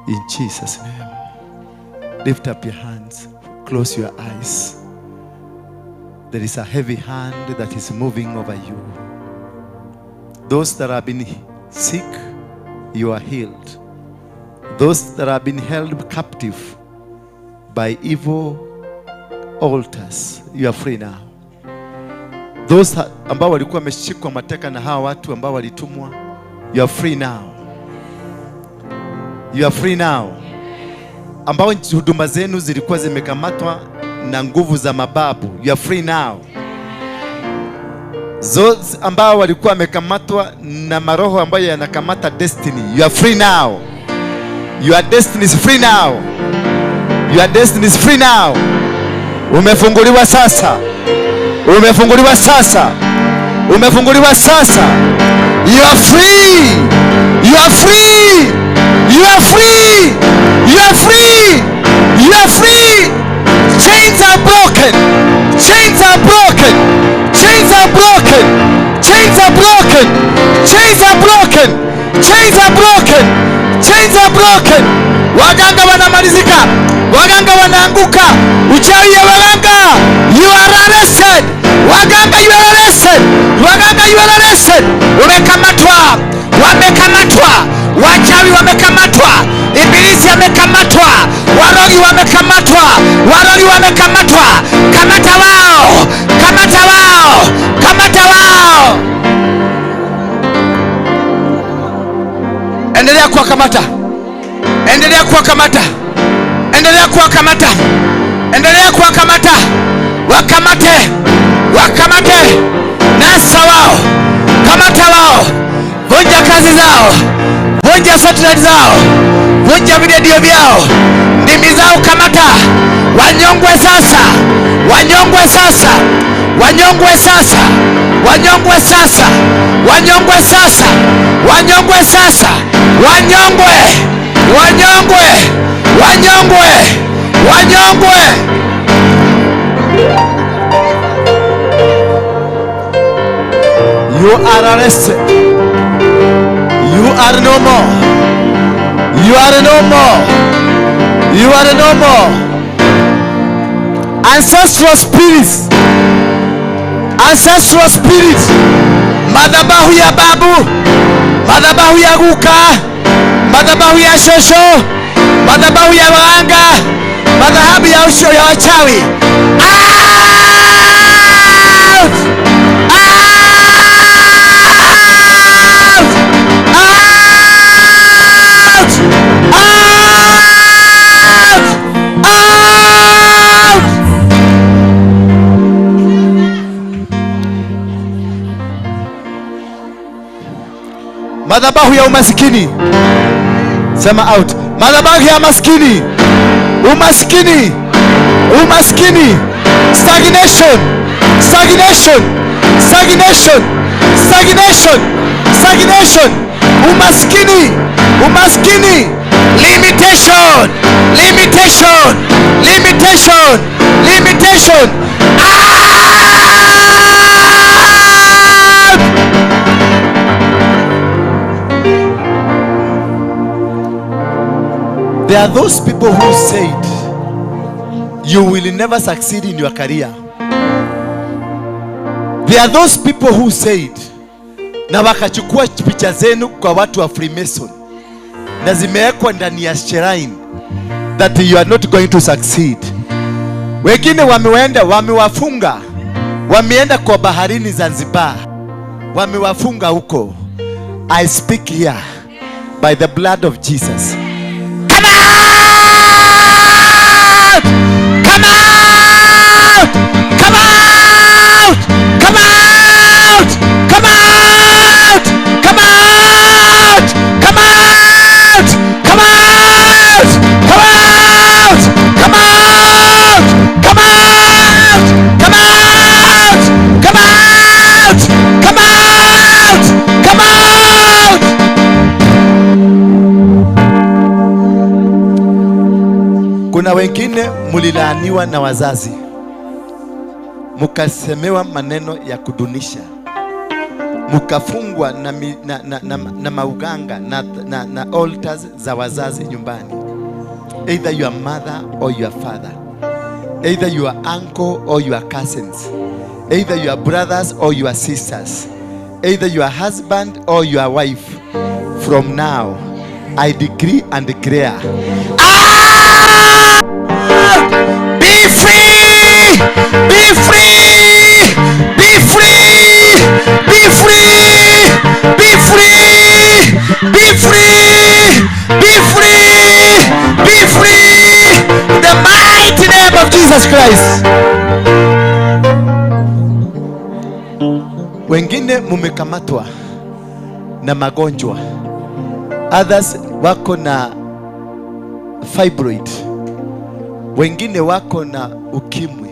In Jesus' name. Lift up your hands. Close your eyes. There is a heavy hand that is moving over you. Those that have been sick, you are healed. Those that have been held captive by evil altars, you are free now. Those ambao walikuwa wameshikwa mateka na hawa watu ambao walitumwa, you are free now. You are free now. Ambao huduma zenu zilikuwa zimekamatwa na nguvu za mababu, you are free now. Those ambao walikuwa wamekamatwa na maroho ambayo yanakamata destiny, you are free now. Your destiny is free now. Your destiny is free now. Umefunguliwa sasa. Umefunguliwa sasa. Umefunguliwa sasa. You are free. You are free. You are free. You are free. You are free. Chains are broken. Chains are broken. Chains are broken. Chains are broken. Chains are broken. Chains are broken. Waganga wanamalizika. Waganga wanaanguka. Uchawi ya waganga, you are arrested. Waganga, you are arrested. Waganga, you are arrested. Umekamatwa. Wamekamatwa. Wachawi wamekamatwa. Ibilisi amekamatwa. Warogi wamekamatwa. Warogi wamekamatwa. Kamata wao. Kamata wao. Kamata wao. Endelea kuwakamata. Endelea kuwakamata. Endelea kuwakamata. Endelea kuwakamata. Wakamate. Wakamate. Nasa wao. Kamata wao. Vunja kazi zao. Vunja satellite zao. Vunja video vyao. Ndimi zao kamata. Wanyongwe sasa. Wanyongwe sasa. Wanyongwe sasa. Wanyongwe sasa. Wanyongwe sasa. Wanyongwe sasa. Wanyongwe. Wanyongwe. Wanyongwe. Wanyongwe. You are arrested. You are no more. You are no more. You are no more. Ancestral spirits. Ancestral spirits. Madhabahu ya babu. Madhabahu ya guka. Madhabahu ya shosho. Madhabahu ya waganga. Madhabahu ya usho ya wachawi. Out! Out! Out! Out! Out! Madhabahu ya umasikini. Sema out. Madhabahu ya maskini. Umaskini. Umaskini. Stagnation. Stagnation. Stagnation. Stagnation. Stagnation. Umaskini. Umaskini. Limitation. Limitation. Limitation. Limitation. Out! There are those people who said you will never succeed in your career. There are those people who said, na wakachukua picha zenu kwa watu wa Freemason na zimewekwa ndani ya shrine, that you are not going to succeed. Wengine wameenda, wamewafunga, wameenda kwa baharini Zanzibar, wamewafunga huko. I speak here by the blood of Jesus. Come out! Come out! Come out! Come out! Come out! Come out! Come out! Come out! Come out! Come out! Come out! Come out! Come out! Come out! Come out! Kuna wengine mulilaaniwa na wazazi, mukasemewa maneno ya kudunisha, mukafungwa na, na, na, na, na mauganga na, na, na altars za wazazi nyumbani. Either your mother or your father, either your uncle or your cousins, either your brothers or your sisters, either your husband or your wife. From now, I decree and declare, be free! Be free! Be free! Be free! Be free! Be free! Be free! Be free! In the mighty name of Jesus Christ. Wengine mumekamatwa na magonjwa. Others wako na fibroid. Wengine wako na ukimwi.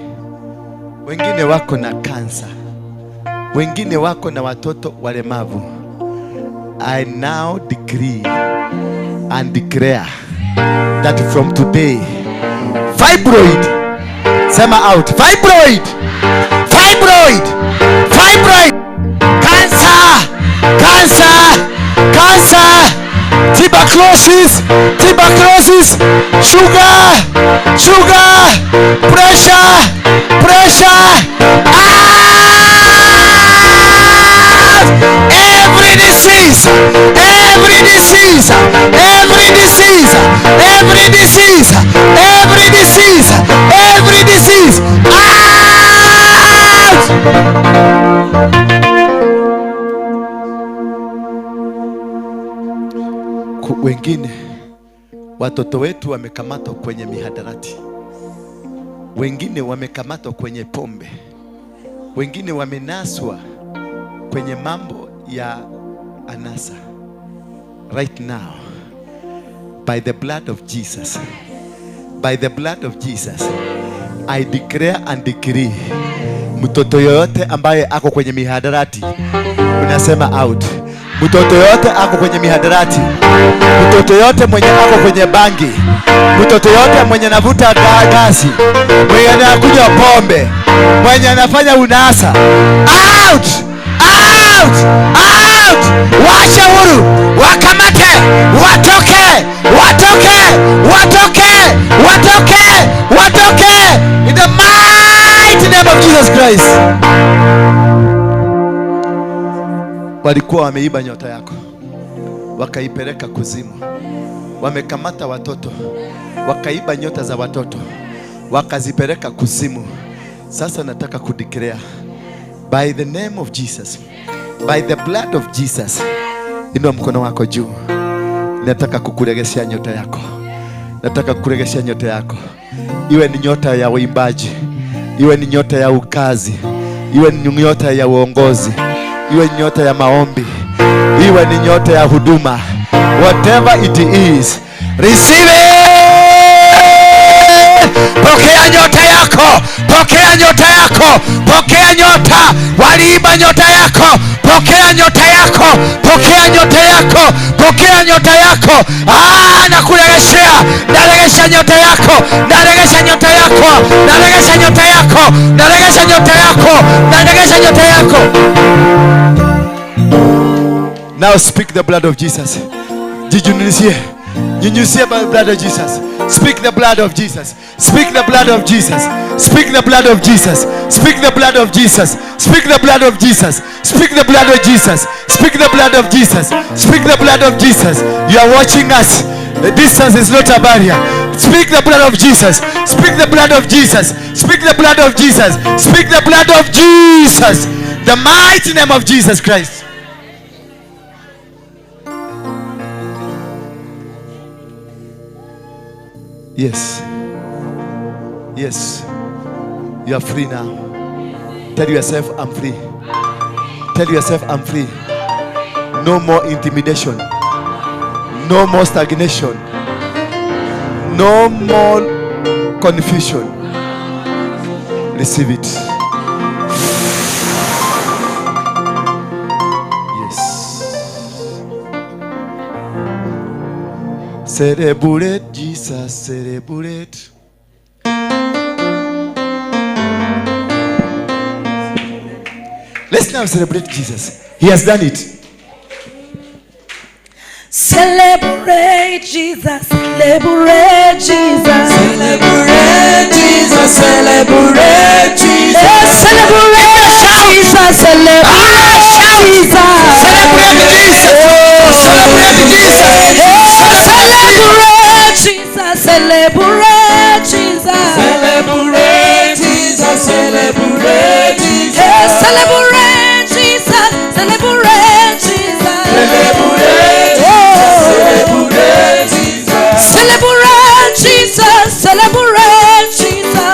Wengine wako na kansa. Wengine wako na watoto walemavu. I now decree and declare that from today, fibroid, sema out, fibroid, fibroid, fibroid, cancer, Cancer, cancer, tuberculosis, tuberculosis, sugar, sugar, pressure, pressure, out! Every disease, every disease, every disease, every disease, every disease, every disease, out! Wengine watoto wetu wamekamatwa kwenye mihadarati, wengine wamekamatwa kwenye pombe, wengine wamenaswa kwenye mambo ya anasa. Right now, by the blood of Jesus, by the blood of Jesus, I declare and decree, mtoto yoyote ambaye ako kwenye mihadarati unasema out. Mtoto yote ako kwenye mihadarati, mtoto yote mwenye ako kwenye bangi, mtoto yote mwenye navuta gasi, mwenye anakunywa pombe, mwenye anafanya unasa, out, out, out! Wacha huru, wakamate, watoke, watoke, watoke, watoke, watoke, in the mighty name of Jesus Christ. Walikuwa wameiba nyota yako, wakaipeleka kuzimu. Wamekamata watoto, wakaiba nyota za watoto, wakazipeleka kuzimu. Sasa nataka kudeclare by the name of Jesus, by the blood of Jesus, inua mkono wako juu. Nataka kukuregeshea nyota yako, nataka kukuregeshea nyota yako, iwe ni nyota ya uimbaji, iwe ni nyota ya ukazi, iwe ni nyota ya uongozi, iwe ni nyota ya maombi, iwe ni nyota ya huduma. Whatever it is, receive it. Pokea nyota yako, pokea nyota yako, pokea nyota. Waliiba nyota yako, pokea nyota yako, pokea nyota yako, pokea nyota yako. Nakuregeshea, naregesha nyota yako, naregesha nyota yako, naregesha nyota yako, naregesha nyota yako, naregesha nyota yako. Now speak the blood of Jesus. Jinyunyizie. Nyunyuzie by the blood of Jesus. Speak the blood of Jesus. Speak the blood of Jesus. Speak the blood of Jesus. Speak the blood of Jesus. Speak the blood of Jesus. Speak the blood of Jesus. Speak the blood of Jesus. Speak the blood of Jesus. You are watching us. The distance is not a barrier. Speak the blood of Jesus. Speak the blood of Jesus. Speak the blood of Jesus. Speak the blood of Jesus. The mighty name of Jesus Christ. Yes. Yes. You are free now. Tell yourself, I'm free. Tell yourself, I'm free. No more intimidation. No more stagnation. No more confusion. Receive it. Yes. Celebrate Jesus, celebrate. Let's now celebrate Jesus. He has done it. Celebrate Jesus, celebrate Jesus. Celebrate Jesus, celebrate Jesus. Celebrate Jesus, celebrate Jesus. Celebrate Jesus. Celebrate Jesus. Celebrate Jesus, celebrate Jesus. Celebrate Jesus, celebrate Jesus. Celebrate Jesus, celebrate Jesus. Celebrate Jesus, celebrate Jesus. Celebrate Jesus, celebrate Jesus. Celebrate Jesus, celebrate Jesus.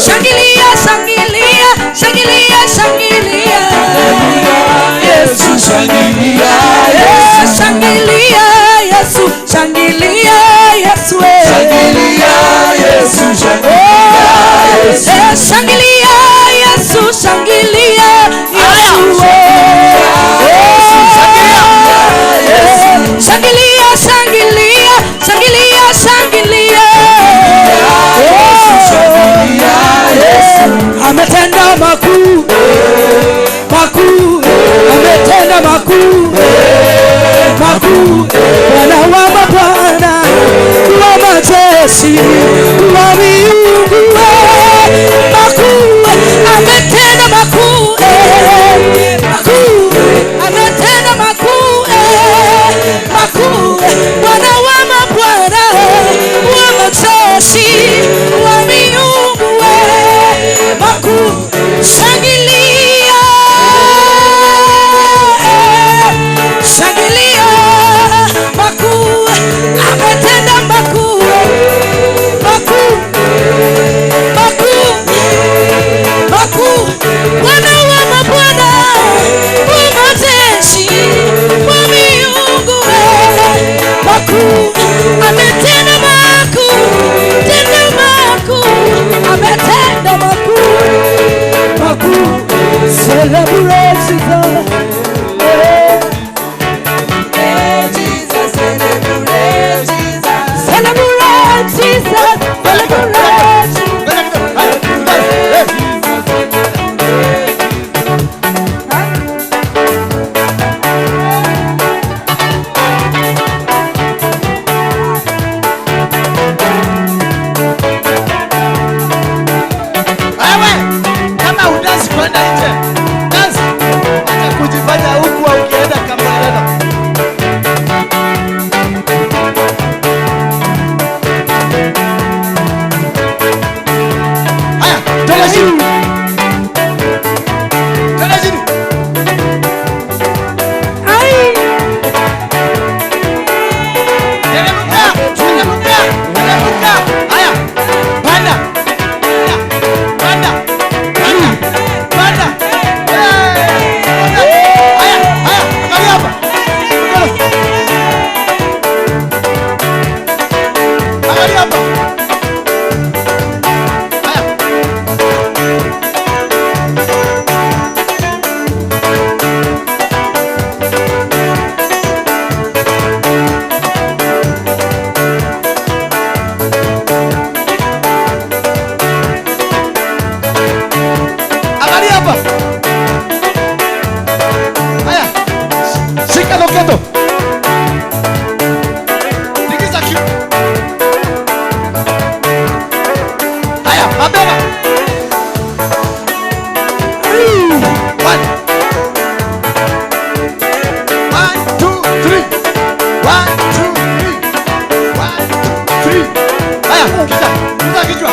Shangilia, shangilia, shangilia, shangilia. Yesu, shangilia, Yesu, shangilia, Yesu, shangilia, Yesu. Shangilia, Yesu, shangilia, Yesu. Shangilia, Yesu, shangilia, Yesu. Shangilia, shangilia, shangilia, shangilia. Shangilia, Yesu. Ametenda makuu. Twende chini. Twende chini. Teremka, teremka, teremka. Haya. Panda. Panda. Panda. Panda. Haya, haya, angalia hapa. Angalia hapa. Haya. Angalia hapa. Haya. Shika loketo. Tingiza kiuno. Haya, mabega. One. 1, 2, 3. 1, 2, 3. 1, 2, 3. Haya, kichwa. Kichwa kichwa.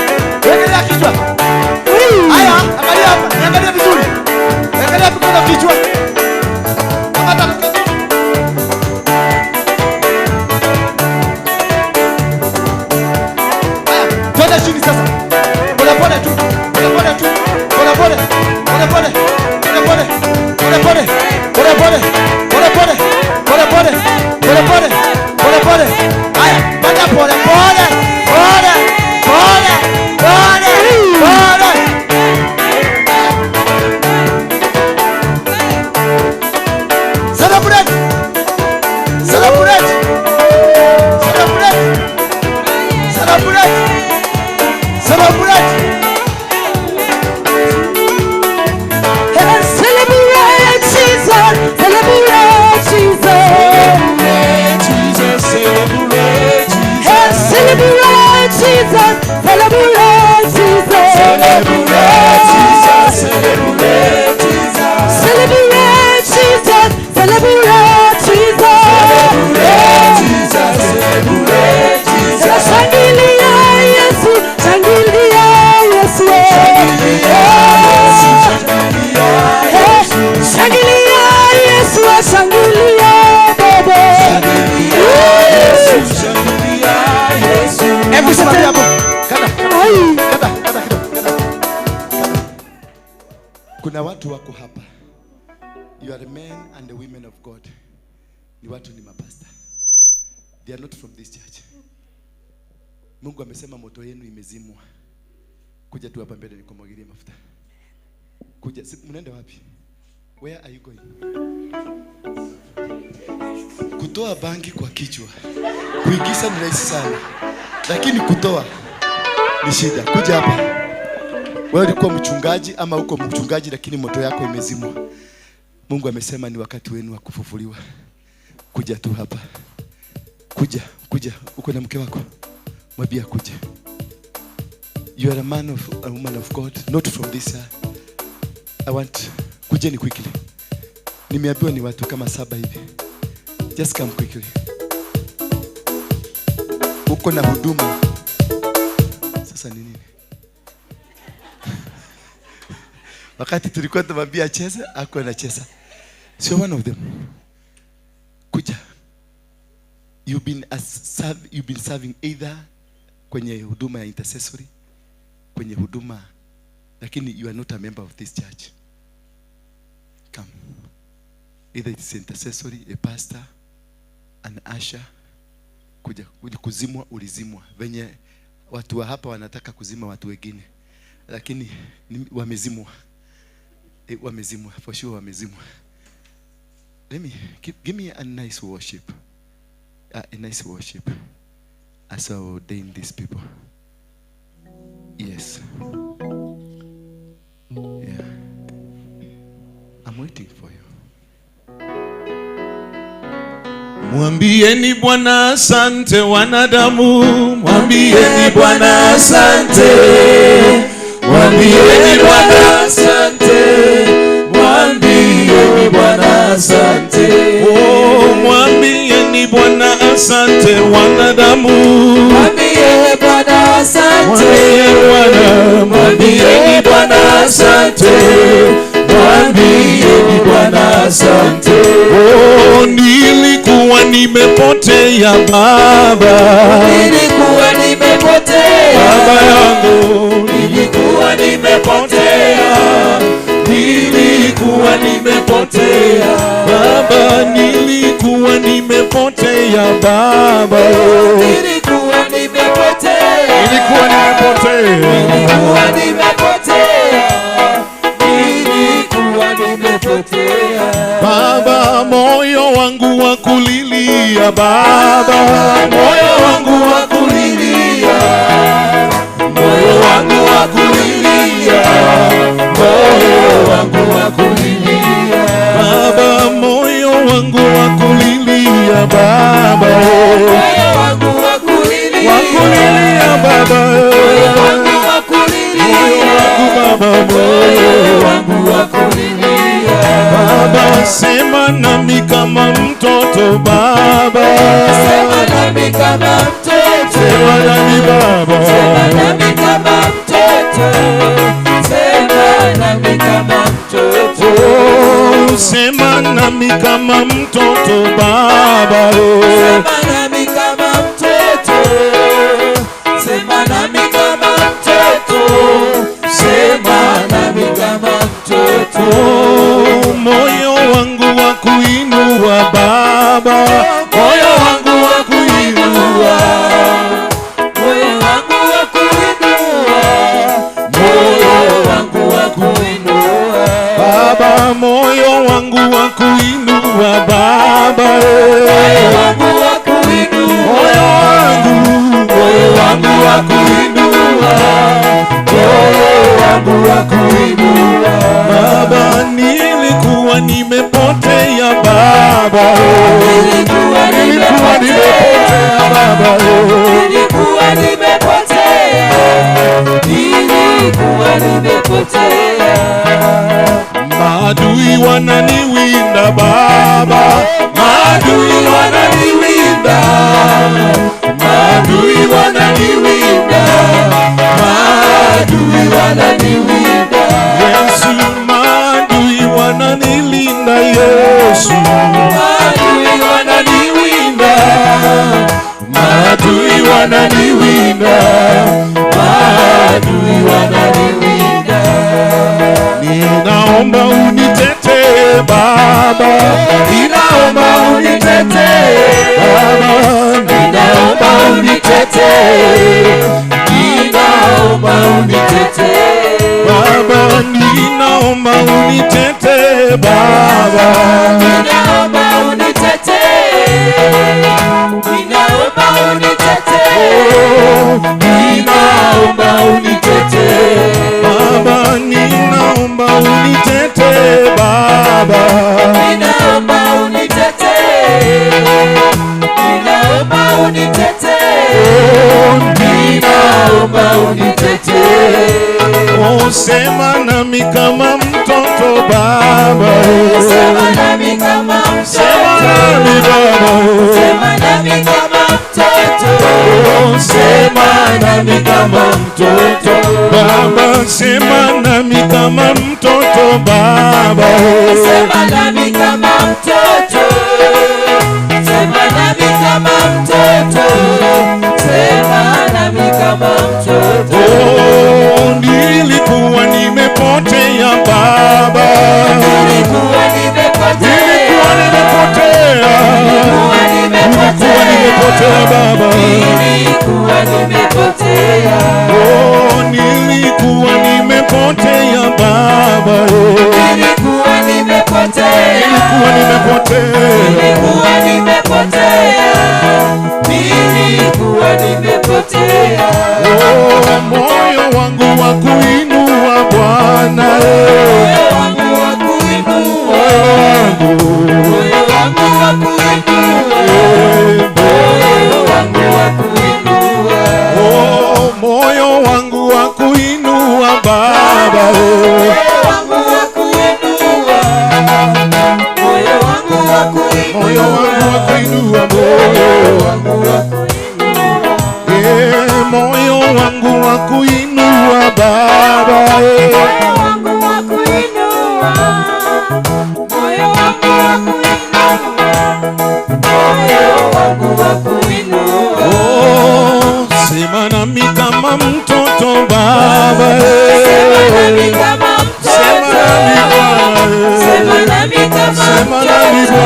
Wekelea kichwa. Haya, angalia hapa. Niangalie vizuri. Wekelea mikono kichwa. Kamata mkono. Haya, twende chini sasa. Pole pole tu. Pole pole tu. Pole pole. Pole pole. Pole pole. Pole pole. Pole pole. Pole pole. Pole pole. Pole pole. Pole pole. Haya, panda pole pole. Pole. Pole. Pole. Pole. Celebrate. Celebrate. Celebrate. Celebrate. Celebrate. Celebrate Jesus, celebrate Jesus. Jesus, celebrate Jesus. Celebrate Jesus, celebrate Jesus. Celebrate Jesus, celebrate Jesus. Celebrate Jesus, celebrate Jesus. Celebrate Jesus, celebrate Jesus. Shangilia Yesu, shangilia Yesu. Shangilia Yesu, shangilia Baba. Shangilia Yesu. Hebu simamia hapo. Kata, kata, kata kidogo, kata. Kata. Kuna watu wako hapa. You are men and the women of God. Ni watu ni mapasta. They are not from this church. Mungu amesema moto yenu imezimwa. Kuja tu hapa mbele nikumwagilie mafuta. Kuja, mnaenda wapi? Where are you going? Kutoa bangi kwa kichwa. Kuigiza ni rahisi sana. Lakini kutoa ni shida. Kuja hapa. Wewe ulikuwa mchungaji ama uko mchungaji lakini moto yako imezimwa. Mungu amesema ni wakati wenu wa kufufuliwa. Kuja tu hapa. Kuja, kuja. Uko na mke wako? Mwambie kuja. You are a man of a woman of God, not from this. I want kujeni quickly. Nimeambiwa ni watu kama 7 hivi. Just come quickly. Uko na huduma. Sasa ni nini? Wakati tulikuwa tumwambia acheze, hakuwa anacheza. So one of them. Kuja. You've been serving either kwenye huduma ya intercessory, kwenye huduma, lakini you are not a member of this church. Come. Either it's intercessory, a pastor, an usher. Kuja, kuzimwa, ulizimwa. Venye watu wa hapa wanataka kuzima watu wengine, lakini wamezimwa. Wamezimwa, for sure wamezimwa. Give me a nice worship. A nice worship as I ordain these people. Yes. Yeah. I'm waiting for you. Mwambieni Bwana asante wanadamu, mwambieni Bwana asante, mwambieni Bwana asante, mwambieni Bwana asante. Oh, mwambieni Bwana asante wanadamu, mwambieni Bwana asante, mwambieni Bwana, mwambieni Bwana. asante. Oh, nilikuwa nimepotea Baba, Nilikuwa nimepotea, Baba yangu, nilikuwa nimepotea, nilikuwa nimepotea Baba, nilikuwa nimepotea Baba, nilikuwa nimepotea, nilikuwa nimepotea, nilikuwa nimepotea, nilikuwa nimepotea. Baba, moyo wangu wa kulilia Baba, moyo wangu wa kulilia, Moyo wangu wa kulilia, moyo wangu wa kulilia, Baba, moyo wangu wa kulilia Baba, moyo wangu wa kulilia, wa kulilia Baba, moyo wangu wa kulilia, moyo wangu Baba, moyo wangu wa kulilia. Baba, sema nami kama mtoto Baba, Sema nami kama mtoto, sema nami Baba, sema nami kama mtoto, sema nami kama mtoto, oh, sema nami kama mtoto Baba, oh. sema nami kama mtoto, sema nami kama mtoto, sema nami kama mtoto. Oh, moyo wangu wa kuinua Baba, moyo wangu wa kuinua, Moyo wangu wa kuinua, moyo wangu wa kuinua, Baba, moyo wangu wa kuinua Baba, moyo wangu wa kuinua, moyo wangu, moyo wangu wa kuinua, moyo wangu wa kuinua. Baba, nilikuwa nimepotea Baba, Nilikuwa nilikuwa nimepotea, nimepotea Baba, nilikuwa nimepotea, nilikuwa nimepotea. Maadui wananiwinda Baba, maadui wananiwinda, maadui wananiwinda, Maadui wananiwinda, Yesu, maadui wananilinda Yesu, maadui wananiwinda, maadui wananiwinda, maadui wananiwinda. Ninaomba unitetee Baba, Ninaomba unitetee, Baba, ninaomba unitetee, ninaomba unitetee, Baba, ninaomba unitetee Baba, ninaomba unitetee, ninaomba unitetee, ninaomba unitetee, Baba, ninaomba unitetee Baba, ninaomba unitetee, ninaomba unitetee, ninaomba unitetee. Oh, sema nami kama mtoto Baba, Sema nami kama sema mtoto, nami Baba, sema nami kama mtoto, oh, sema nami kama mtoto, Baba, sema nami kama mtoto Baba, sema nami kama mtoto, sema nami kama mtoto, sema nami kama mtoto. Oh, nilikuwa nimepotea Baba, Nilikuwa nimepotea, nilikuwa nimepotea, nilikuwa nilikuwa nimepotea Baba, nilikuwa nimepotea, oh, nilikuwa nimepotea Baba, nilikuwa nimepotea, nilikuwa nimepotea, nilikuwa nimepotea, nilikuwa nimepotea. Oh, moyo wangu wa kuinua Bwana, Moyo wangu wa kuinua, moyo wangu moyo wangu wa kuinua, moyo wangu wa kuinua, Oh, moyo wangu wa kuinua Baba, moyo wangu wa kuinua, moyo wangu wa kuinua, moyo wangu wa kuinua, moyo wangu wa kuinua, Eh, moyo wangu wa kuinua Baba, moyo wangu wa kuinua, moyo wangu wa kuinua, moyo wangu wa kuinua. Oh, sema nami kama mtoto Baba. Sema nami kama mtoto, sema nami kama mtoto,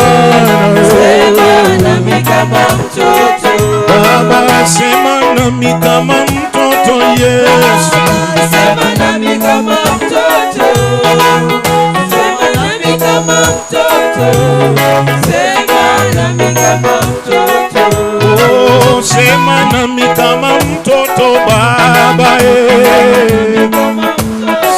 sema nami kama mtoto. Baba, sema nami kama mtoto Yesu. Sema nami kama mtoto, sema nami kama mtoto, sema nami kama mtoto. Oh, sema nami kama mtoto Baba.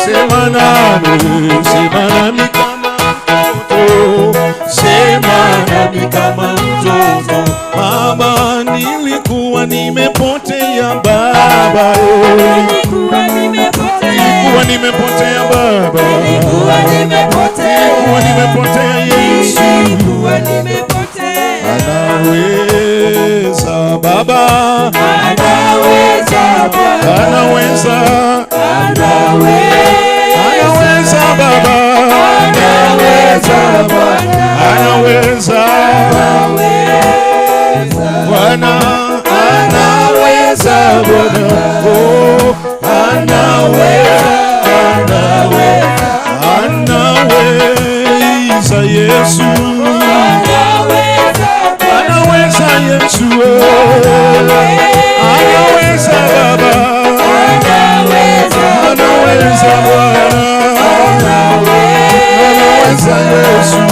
Sema nami, sema nami kama mtoto, sema nami kama mtoto. Baba, nilikuwa nimepotea Baba. Nilikuwa nimepotea, nimepotea Baba, nilikuwa nimepotea, nilikuwa nimepotea Yesu, nilikuwa nimepotea. Anaweza Baba, anaweza Baba, anaweza, anaweza Baba, anaweza Bwana, anaweza Bwana, anaweza Bwana, oh, anaweza, anaweza, anaweza Yesu, anaweza Yesu, anaweza Baba, anaweza Bwana, anaweza Yesu,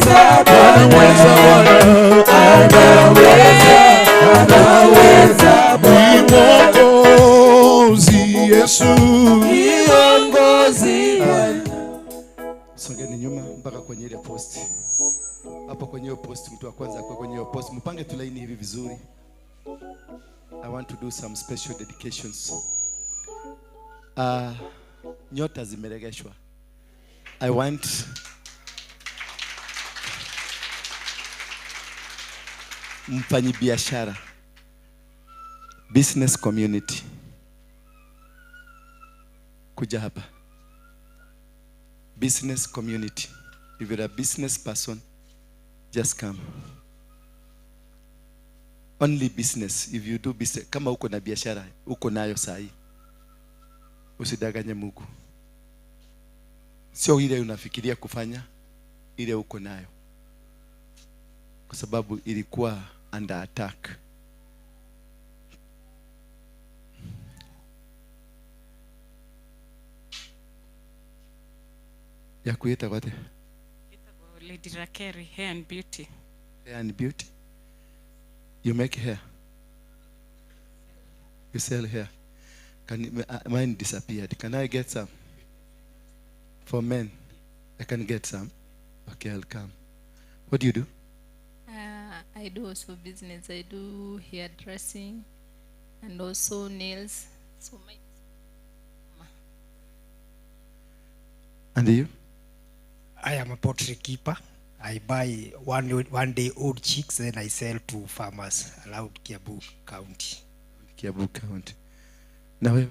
anaweza Bwana, anaweza, anaweza Mwokozi Yesu. Songeni nyuma mpaka kwenye ile posti. Hapo kwenye hiyo posti, mtu wa kwanza kwa kwenye hiyo posti. Mpange tu laini hivi vizuri. I want to do some special dedications. Nyota zimeregeshwa. I want mfanyibiashara, business community, kuja hapa. Business community. If you're a business person, just come. Only business. If you do business, kama uko na biashara, uko nayo sahi, usidanganye Mungu. Sio ile unafikiria kufanya, ile uko nayo. Kwa sababu ilikuwa under attack. Ya kuita kwate? Lady Rakeri, Hair and Beauty. Hair and Beauty? You make hair? You sell hair? Can mine disappeared. Can I get some? For men, I can get some. Okay, I'll come. What do you do? I do also business. I do hairdressing and also nails. So my. And you? I am a poultry keeper. I buy one day old chicks, then I sell to farmers around Kiambu County. Kiambu County. Na wewe?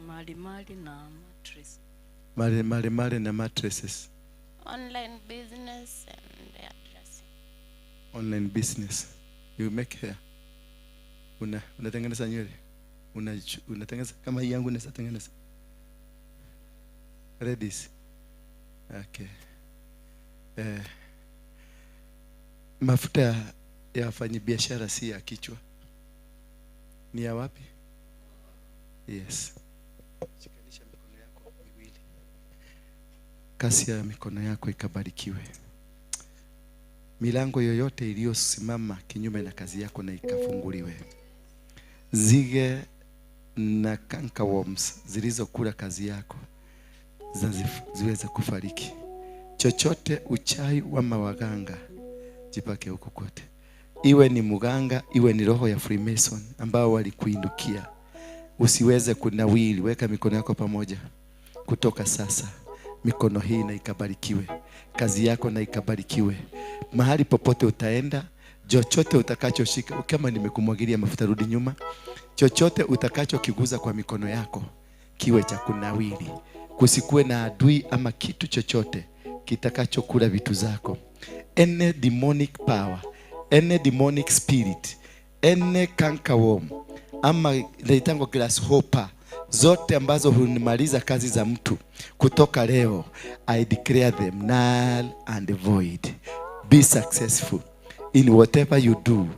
Mali mali na mattress. Mali mali mali na mattresses. Online business and hairdressing. Online business. You make hair. Unatengeneza nywele. Unatengeneza kama hii yangu unaweza tengeneza. Ladies. Okay. Mafuta ya wafanyabiashara si ya kichwa. Ni ya wapi? Yes. Shikanisha mikono yako miwili. Kasi ya mikono yako ikabarikiwe. Milango yoyote iliyosimama kinyume na kazi yako na ikafunguliwe. Zige na cankerworms zilizokula kazi yako ziweze kufariki. Chochote uchai wa mawaganga jipake huko kote. Iwe ni muganga, iwe ni roho ya Freemason ambao walikuindukia, usiweze kunawili. Weka mikono yako pamoja. Kutoka sasa mikono hii na ikabarikiwe, kazi yako na ikabarikiwe. Mahali popote utaenda, chochote utakachoshika, kama nimekumwagilia mafuta rudi nyuma, chochote utakachokiguza kwa mikono yako kiwe cha kunawiri, kusikuwe na adui ama kitu chochote kitakachokula vitu zako. Any demonic power, any demonic spirit, any cankerworm ama inaitangwa grasshopper, zote ambazo hunimaliza kazi za mtu, kutoka leo I declare them null and void. Be successful in whatever you do.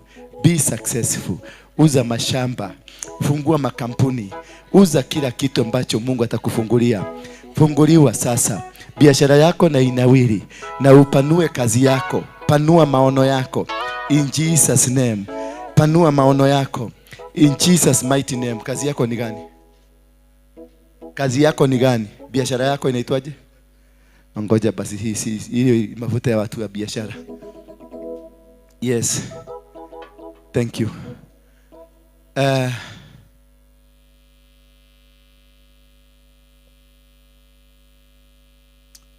Be successful. Uza mashamba, fungua makampuni, uza kila kitu ambacho Mungu atakufungulia. Funguliwa sasa biashara yako na inawiri, na upanue kazi yako, panua maono yako in Jesus name. Panua maono yako in Jesus mighty name. Kazi yako ni gani? Kazi yako ni gani? Biashara yako inaitwaje? Ngoja basi, hii si hiyo mafuta ya watu ya biashara. Yes. Thank you.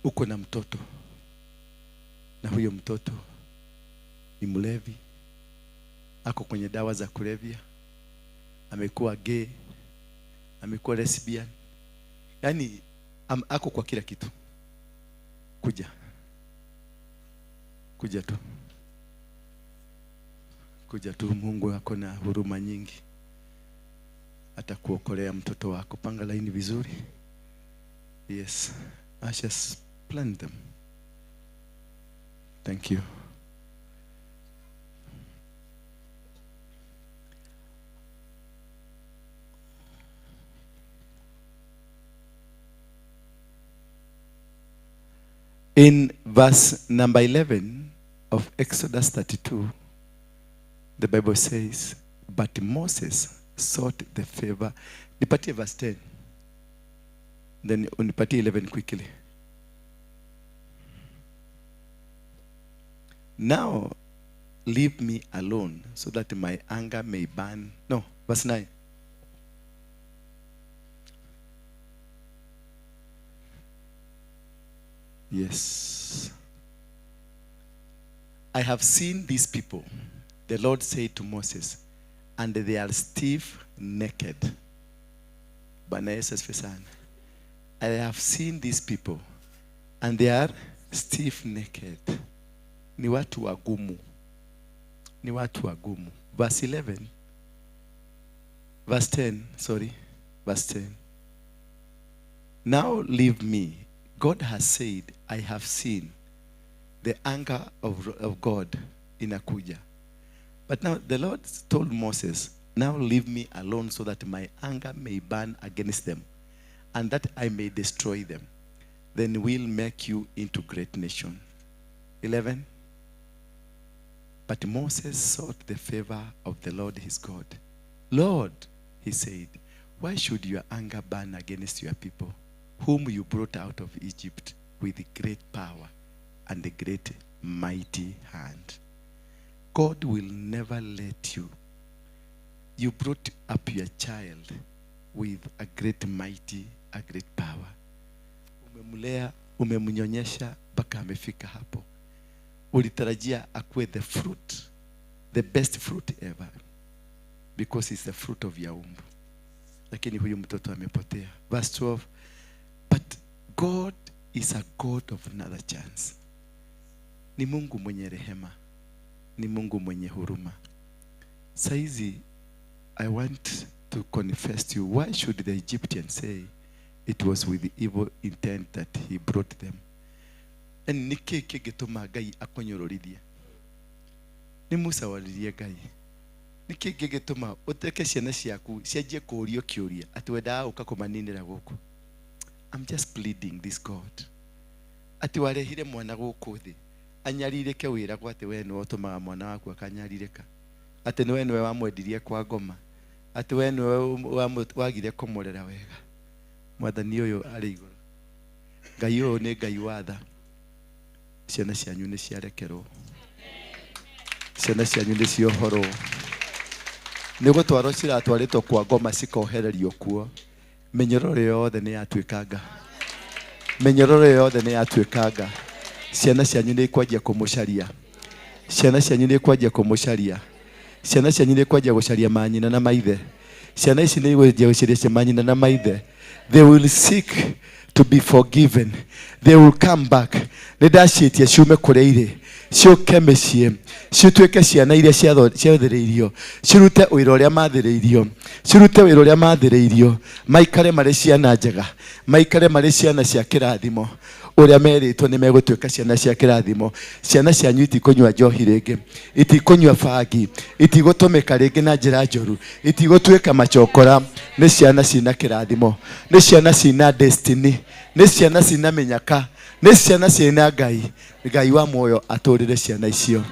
Uko na mtoto, na huyo mtoto ni mlevi, ako kwenye dawa za kulevya, amekuwa gay, amekuwa lesbian, yani ako kwa kila kitu. Kuja, kuja tu, kuja tu. Mungu ako na huruma nyingi, atakuokolea mtoto wako. Panga laini vizuri. Yes, ashes, plant them. Thank you. In verse number 11 of Exodus 32, the Bible says, but Moses sought the favor. Nipatie verse 10. Then unipatie 11 quickly. Now leave me alone so that my anger may burn. No, verse 9. Yes. I have seen these people, the Lord said to Moses, and they are stiff-necked. Bwana Yesu asifiwe sana. I have seen these people, and they are stiff-necked. Ni watu wagumu. Ni watu wagumu. Verse 11. Verse 10, sorry. Verse 10. Now leave me. God has said, I have seen the anger of God inakuja. But now the Lord told Moses, now leave me alone so that my anger may burn against them and that I may destroy them. Then we'll make you into great nation. 11. But Moses sought the favor of the Lord his God. Lord, he said, why should your anger burn against your people, whom you brought out of Egypt with great power and a great mighty hand? God will never let you. You brought up your child with a great mighty, a great power. Umemlea, umemnyonyesha mpaka amefika hapo. Ulitarajia akuwe the fruit, the best fruit ever, because it's the fruit of your womb. Lakini huyu mtoto amepotea. Verse 12. But God is a God of another chance. Ni Mungu mwenye rehema. Ni Mungu mwenye huruma. Saizi, I want to confess to you, why should the Egyptians say it was with evil intent that he brought them? And niki kĩngĩtũma Ngai akũnyũrũrithie? Nĩ Musa waririe Ngai. Nĩkĩ kĩngĩtũma ũteke ciana ciaku cianjie kũũrio kĩũria atĩ wendaga gũka kũmaninĩra gũkũ? I'm just pleading this God. Atĩ warehire mwana gũkũ thĩ anyarirĩke wĩragwo atĩ we nĩwe ũtũmaga mwana waku akanyarirĩka, atĩ nĩwe nĩwe wamwendirie kwa ngoma, atĩ we nĩwe wagire kũmũrera wega. Mwathani ũyũ arĩ igũrũ. Ngai ũyũ nĩ Ngai wa tha. Ciana cianyu nĩ ciarekerwo, ciana cianyu nĩ ciohorwo. Nĩ gũtwarwo ciratwarĩtwo kwa ngoma cikohererio kuo. Mĩnyororo yothe nĩ yatuĩkanga. Mĩnyororo yothe nĩ yatuĩkanga. Ciana cianyu nĩ ikwanjia kũmũcaria. Ciana cianyu nĩ ikwanjia kũmũcaria. Ciana cianyu nĩ ikwanjia gũcaria manyina na maithe. Ciana ici nĩ igũthiĩ gũcaria manyina na maithe. They will seek to be forgiven. They will come back. Nĩ ndaciĩtia ciume kũrĩa irĩ, ciũke mĩciĩ, cituĩke ciana iria ciathĩrĩirio, cirute wĩra ũrĩa mathĩrĩirio, cirute wĩra ũrĩa mathĩrĩirio, maikare marĩ ciana njega, maikare marĩ ciana cia kĩrathimo. Ũrĩa merĩtwo nĩ megũtuĩka ciana cia kĩrathimo. Ciana cianyu itikũnyua njohi rĩngĩ, itikũnyua bangi, itigũtũmĩka rĩngĩ na njĩra njũru, itigũtuĩka machokora. Nĩ ciana cina kĩrathimo, nĩ ciana cina destiny, nĩ ciana cina mĩnyaka, nĩ ciana cina Ngai. Ngai wa muoyo atũrĩre ciana icio.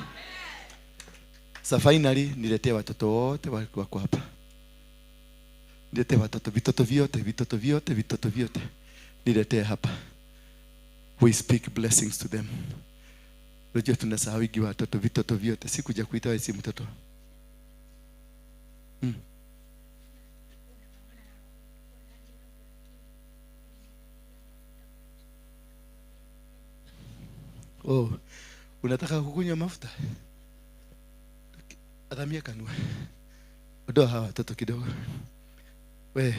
Sa finally niletee watoto wote wako hapa. Niletee watoto, vitoto vyote, vitoto vyote, vitoto vyote. Niletee hapa. We speak blessings to them. Unajua tunasahau watoto, vitoto vyote. Sikuja kuita wewe si mtoto. Oh, unataka kukunywa mafuta? Adhamia kanua. Ondoa hawa watoto kidogo. We,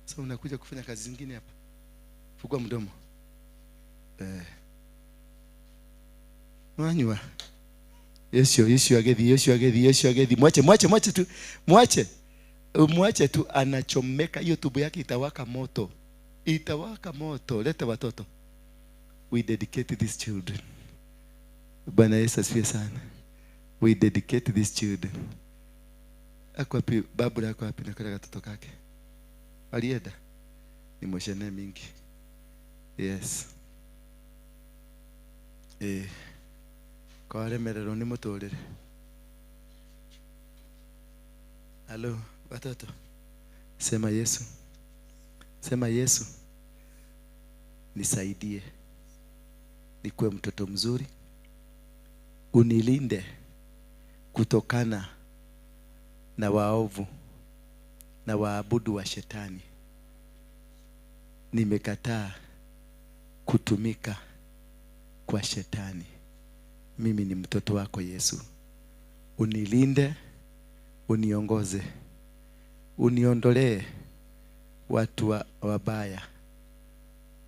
sasa unakuja kufanya kazi zingine hapa. Fungua mdomo. Mwanywa. Yesu, Yesu agethi, Yesu agethi, Yesu agethi. Mwache, mwache, mwache tu. Mwache. Mwache tu, anachomeka. Hiyo tubo yake itawaka moto. Itawaka moto. Leta watoto. We dedicate these children. Bwana Yesu asifiwe sana. We dedicate these children. Ako wapi babu yako wapi na kale katoto kake? Alienda. Ni moshene mingi. Yes. Kwa remerero ni muturire. Halo watoto. Sema Yesu. Sema Yesu. Nisaidie. Nikuwe mtoto mzuri. Unilinde kutokana na waovu na waabudu wa shetani. Nimekataa kutumika kwa shetani. Mimi ni mtoto wako Yesu. Unilinde, uniongoze, uniondolee watu wabaya.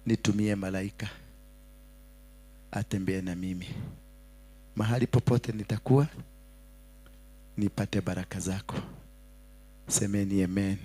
Nitumie malaika atembee na mimi. Mahali popote nitakuwa, nipate baraka zako. Semeni amen.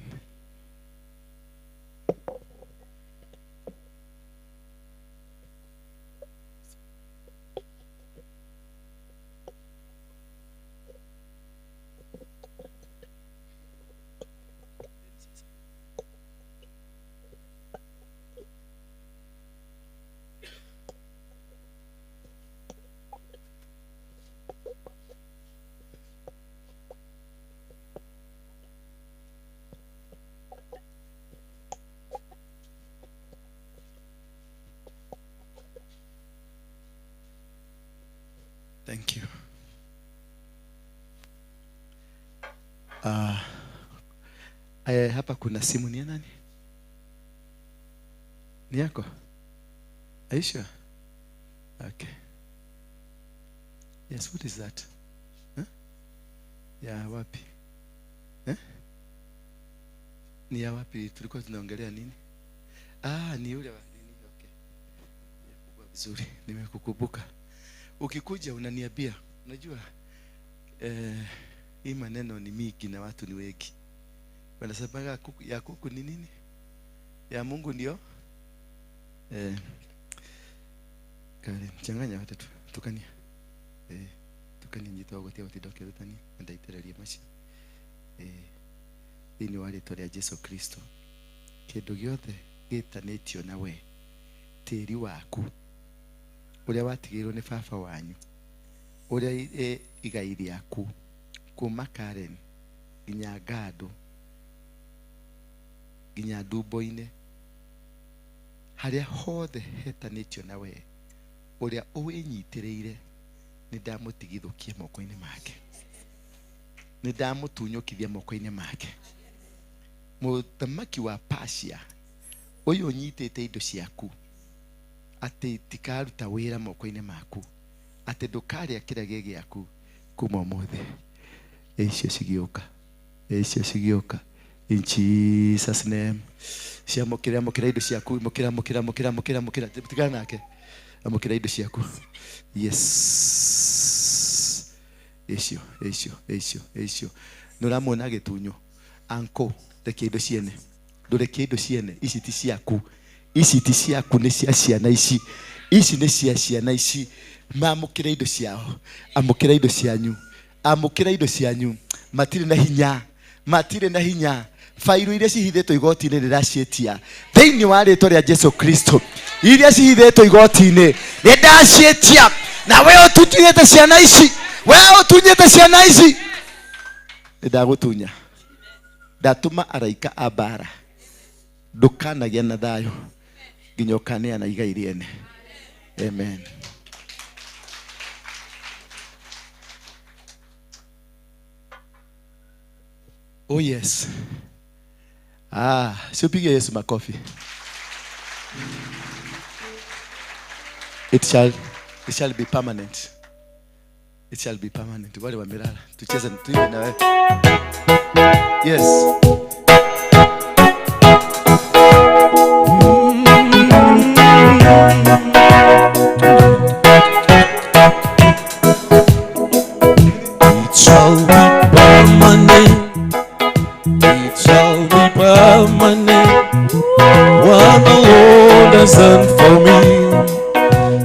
Thank you. Hapa kuna simu ni ya nani? Ni yako? Aisha? Okay. Yes, what is that? Huh? Ya wapi? Eh? Ni ya wapi? Tulikuwa tunaongelea nini? Ah, ni yule wa nini? Okay. Vizuri, nimekukumbuka. Ukikuja unaniambia, unajua hii maneno ni mingi na watu ni wengi. Wanasema ya kuku ni nini? Ya Mungu ndio. Kale mchanganya watu tukania. Tukania nyito gotia watidoke rutani ndaitereria maci. Thĩinĩ wa rĩtwa rĩa Jesu Kristo. Kĩndũ gĩothe gĩtanĩtio na we, tĩri waku ũrĩa watigĩirwo nĩ baba wanyu, ũrĩa igai rĩaku kuma Karen nginya Ngandũ nginya Ndumbo-inĩ, harĩa hothe hetanĩtio na we, ũrĩa ũwĩnyitĩrĩire, nĩ ndamũtigithũkia moko-inĩ make, nĩ ndamũtunyũkithia moko-inĩ make. Mũthamaki wa Persia ũyũ ũnyitĩte indo ciaku, atĩ itikaruta wĩra moko-inĩ maku, atĩ ndũkarĩa kĩrĩa gĩ gĩaku kuma ũmũthĩ. Icio cigĩũka, icio cigĩũka, In Jesus name. Ciamũkĩre, amũkĩra indo ciaku, amũkĩra, amũkĩra, amũkĩra, amũkĩra, amũkĩra. Tigana nake. Amũkĩra indo ciaku. Yes. Icio, icio, icio, icio. Nĩ ũramuona agĩtunywo. Anko, rekia indo ciene. Ndũrekie indo ciene. Ici ti ciaku. Ici ti ciaku, nĩ cia ciana ici. Ici nĩ cia ciana ici. Mamũkĩre indo ciao. Amũkĩra indo cianyu. Amũkĩra indo cianyu. Matirĩ na hinya. Matirĩ na hinya. Fairo iria cihithĩtwo igoti-inĩ nĩndaciĩtia thĩinĩ wa rĩtwa rĩa Jesu Kristo. Iria cihithĩtwo igoti-inĩ nĩndaciĩtia. Na we ũtunyĩte ciana ici, we ũtunyĩte ciana ici, nĩndagũtunya. Ndatũma araika a mbara. Ndũkanagĩa na thayũ nginya ũkaneana igai rĩene. Amen. Oh yes. Ah, si upige Yesu makofi. It shall be permanent. It shall be permanent. Wale wamelala. Tucheze tuimbe na wewe. Yes. It shall be permanent. It shall be permanent. What the Lord has done for me,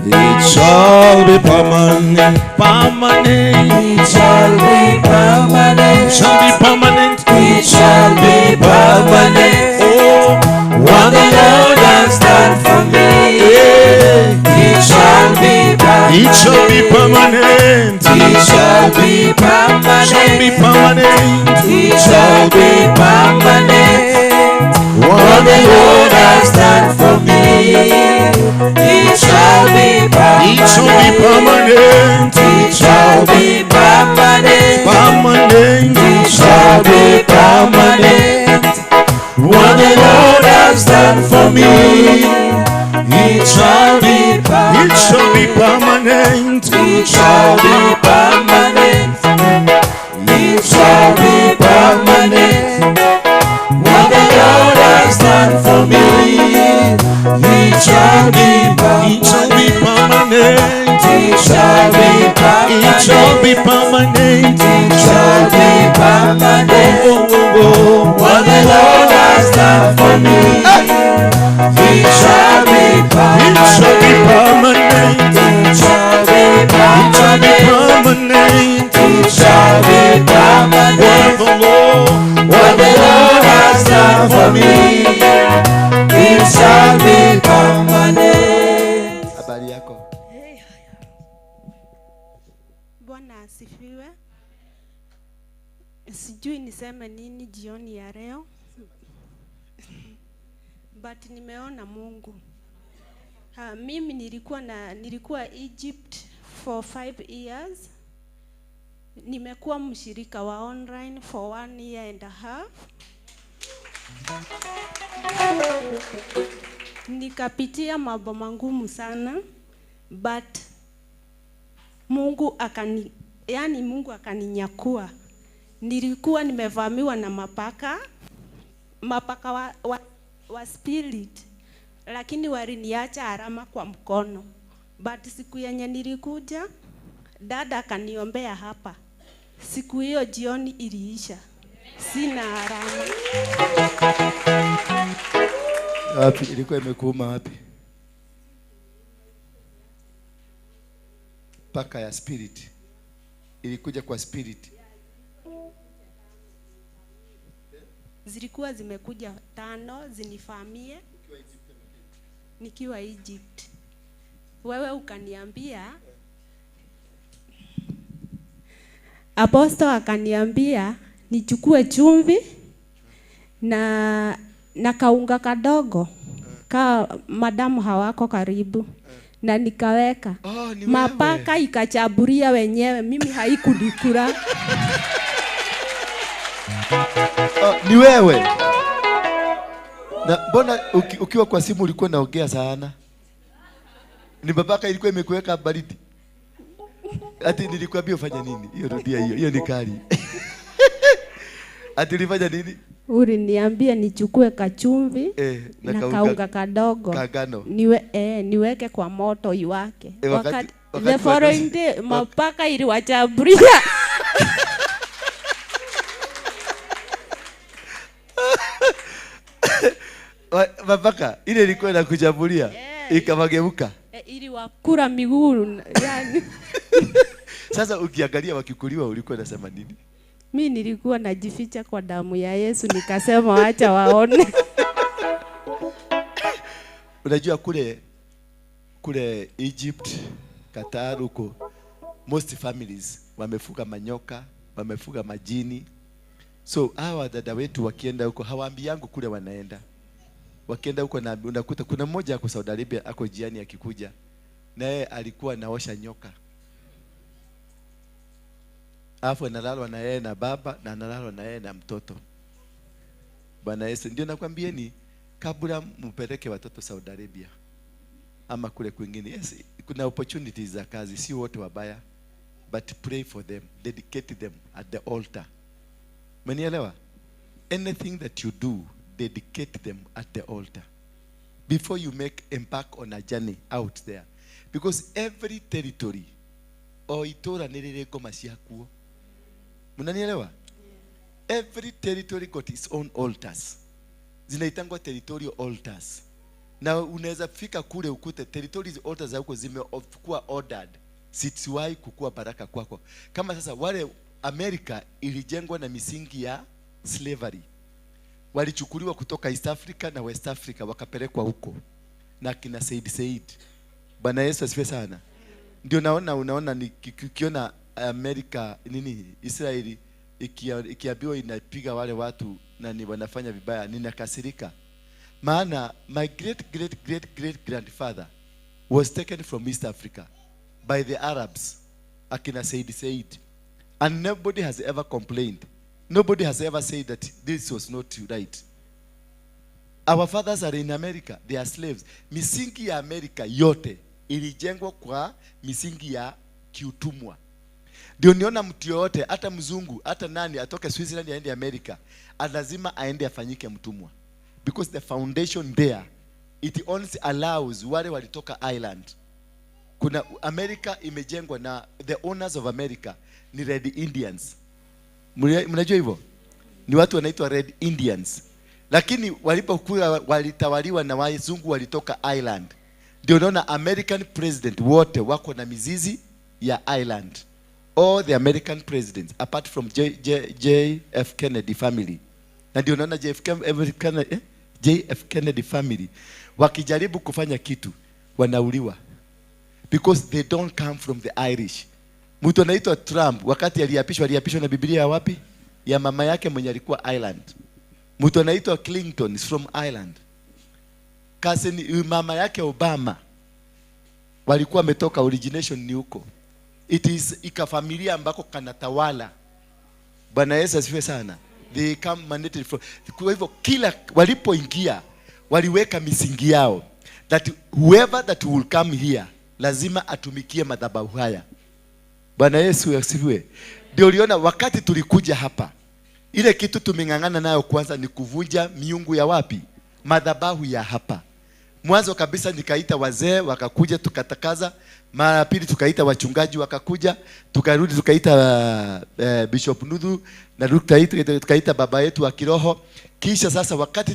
it shall be permanent. Permanent. It shall be permanent. It shall be permanent. It shall be permanent. Oh, what the Lord has done for me, it shall be permanent. It shall be permanent. It shall be permanent. Shall be permanent. It shall be permanent. What the Lord has done for me, it shall be permanent. It shall be permanent. It shall be permanent. Permanent. It shall be permanent. What the Lord has done for me, it shall be permanent. It shall be permanent. It shall be permanent. It shall be permanent. What the Lord has done for me, it shall be permanent. It shall be permanent. It shall be permanent. It shall be permanent. It shall be permanent. Oh, oh, oh. What the Lord has done for me, it shall be permanent. It shall be permanent. It shall be permanent. It shall be permanent. It shall be permanent. What the Lord has done for me, it shall be permanent. Habari yako? Bwana asifiwe. Sijui niseme nini jioni ya leo, but nimeona Mungu. Mimi nilikuwa Egypt for 5 years. Nimekuwa mshirika wa online for 1.5 years. Nikapitia mambo magumu sana, but Mungu Mungu akaninyakua. Nilikuwa nimevamiwa na mapaka wa spirit, lakini waliniacha alama kwa mkono. But siku yenye nilikuja, dada akaniombea hapa. Siku hiyo jioni iliisha. Sina alama. Wapi ilikuwa imekuuma wapi? Paka ya spirit. Ilikuja kwa spirit. Zilikuwa zimekuja 5 zinifamie nikiwa Egypt. Wewe ukaniambia, Apostle akaniambia nichukue chumvi na kaunga kadogo ka madamu hawako karibu, na nikaweka. Oh, ni mapaka ikachaburia wenyewe, mimi haikunikula. Oh, ni wewe. Na mbona ukiwa kwa simu ulikuwa unaongea sana? Ni babaka ilikuwa imekuweka baridi. Ati nilikwambia ufanye nini? Hiyo rudia hiyo. Hiyo ni kali. Ati ulifanya nini? Uliniambia nichukue kachumvi na na kaunga- kaunga kadogo kagano. Niweke kwa moto iwake. Wakati The following day mapaka iliwachambulia. Mapaka ile ilikuwa inakuchambulia ikawageuka. Iliwakula miguu yani. Sasa ukiangalia wakikuliwa ulikuwa unasema nini? Mi nilikuwa najificha kwa damu ya Yesu, nikasema acha waone. Unajua kule Egypt, Qatar huko, most families wamefuga manyoka, wamefuga majini. So hawa dada wetu wakienda huko hawaambi yangu kule wanaenda. Wakienda huko na unakuta kuna mmoja ako Saudi Arabia, ako jiani akikuja, na yeye alikuwa anaosha nyoka. Alafu analalwa na yeye na baba na analalwa na yeye na mtoto. Bwana Yesu, ndio nakwambieni kabla mpeleke watoto Saudi Arabia ama kule kwingine. Yes, kuna opportunities za kazi, si wote wabaya, but pray for them, dedicate them at the altar. Umenielewa? Anything that you do, dedicate them at the altar before you make embark on a journey out there, because every territory o itura nĩ rĩrĩ ngoma ciakuo. Mnanielewa? Every territory got its own altars, zinaitangwa territorial altars. Na unaweza fika kule ukute territories altars za huko zimekuwa ordered, sitiwahi kukua baraka kwako. Kama sasa wale Amerika ilijengwa na misingi ya slavery, walichukuliwa kutoka East Africa na West Africa wakapelekwa huko na kina Said Said. Bwana Yesu asifiwe sana. Ndio naona unaona nikiona Amerika nini Israeli ikiambiwa inapiga wale watu na ni wanafanya vibaya, ninakasirika. Maana my great great great great grandfather was taken from East Africa by the Arabs, akina Said Said, and nobody has ever complained. Nobody has ever said that this was not right. Our fathers are in America, they are slaves. Misingi ya Amerika yote ilijengwa kwa misingi ya kiutumwa. Ndio niona mtu yoyote, hata mzungu, hata nani atoke Switzerland aende Amerika, lazima aende afanyike mtumwa. Because the foundation there, it only allows wale walitoka Ireland. Kuna Amerika imejengwa na the owners of America ni Red Indians. Mnajua hivyo? Ni watu wanaitwa Red Indians. Lakini walipokuwa walitawaliwa na wazungu walitoka Ireland. Ndio unaona American president wote wako na mizizi ya Ireland. All the American presidents apart from JF Kennedy family. Na ndio unaona JF Kennedy family wakijaribu kufanya kitu wanauliwa, because they don't come from the Irish. Mtu anaitwa Trump wakati aliapishwa, aliapishwa na Biblia ya wapi? Ya mama yake mwenye alikuwa Ireland. Mtu anaitwa Clinton is from Ireland. Cousin mama yake Obama walikuwa wametoka, origination ni huko. It is ikafamilia ambako kanatawala. Bwana Yesu asifiwe sana. They come mandated from. Kwa hivyo kila walipoingia waliweka misingi yao that whoever that will come here lazima atumikie madhabahu haya. Bwana Yesu asifiwe. Ndio uliona wakati tulikuja hapa, ile kitu tumeng'ang'ana nayo kwanza ni kuvunja miungu ya wapi? Madhabahu ya hapa. Mwanzo kabisa nikaita wazee wakakuja tukatakaza. Mara pili tukaita wachungaji wakakuja, tukarudi tukaita Bishop Nudhu na tukaita baba yetu wa kiroho. Kisha sasa wakati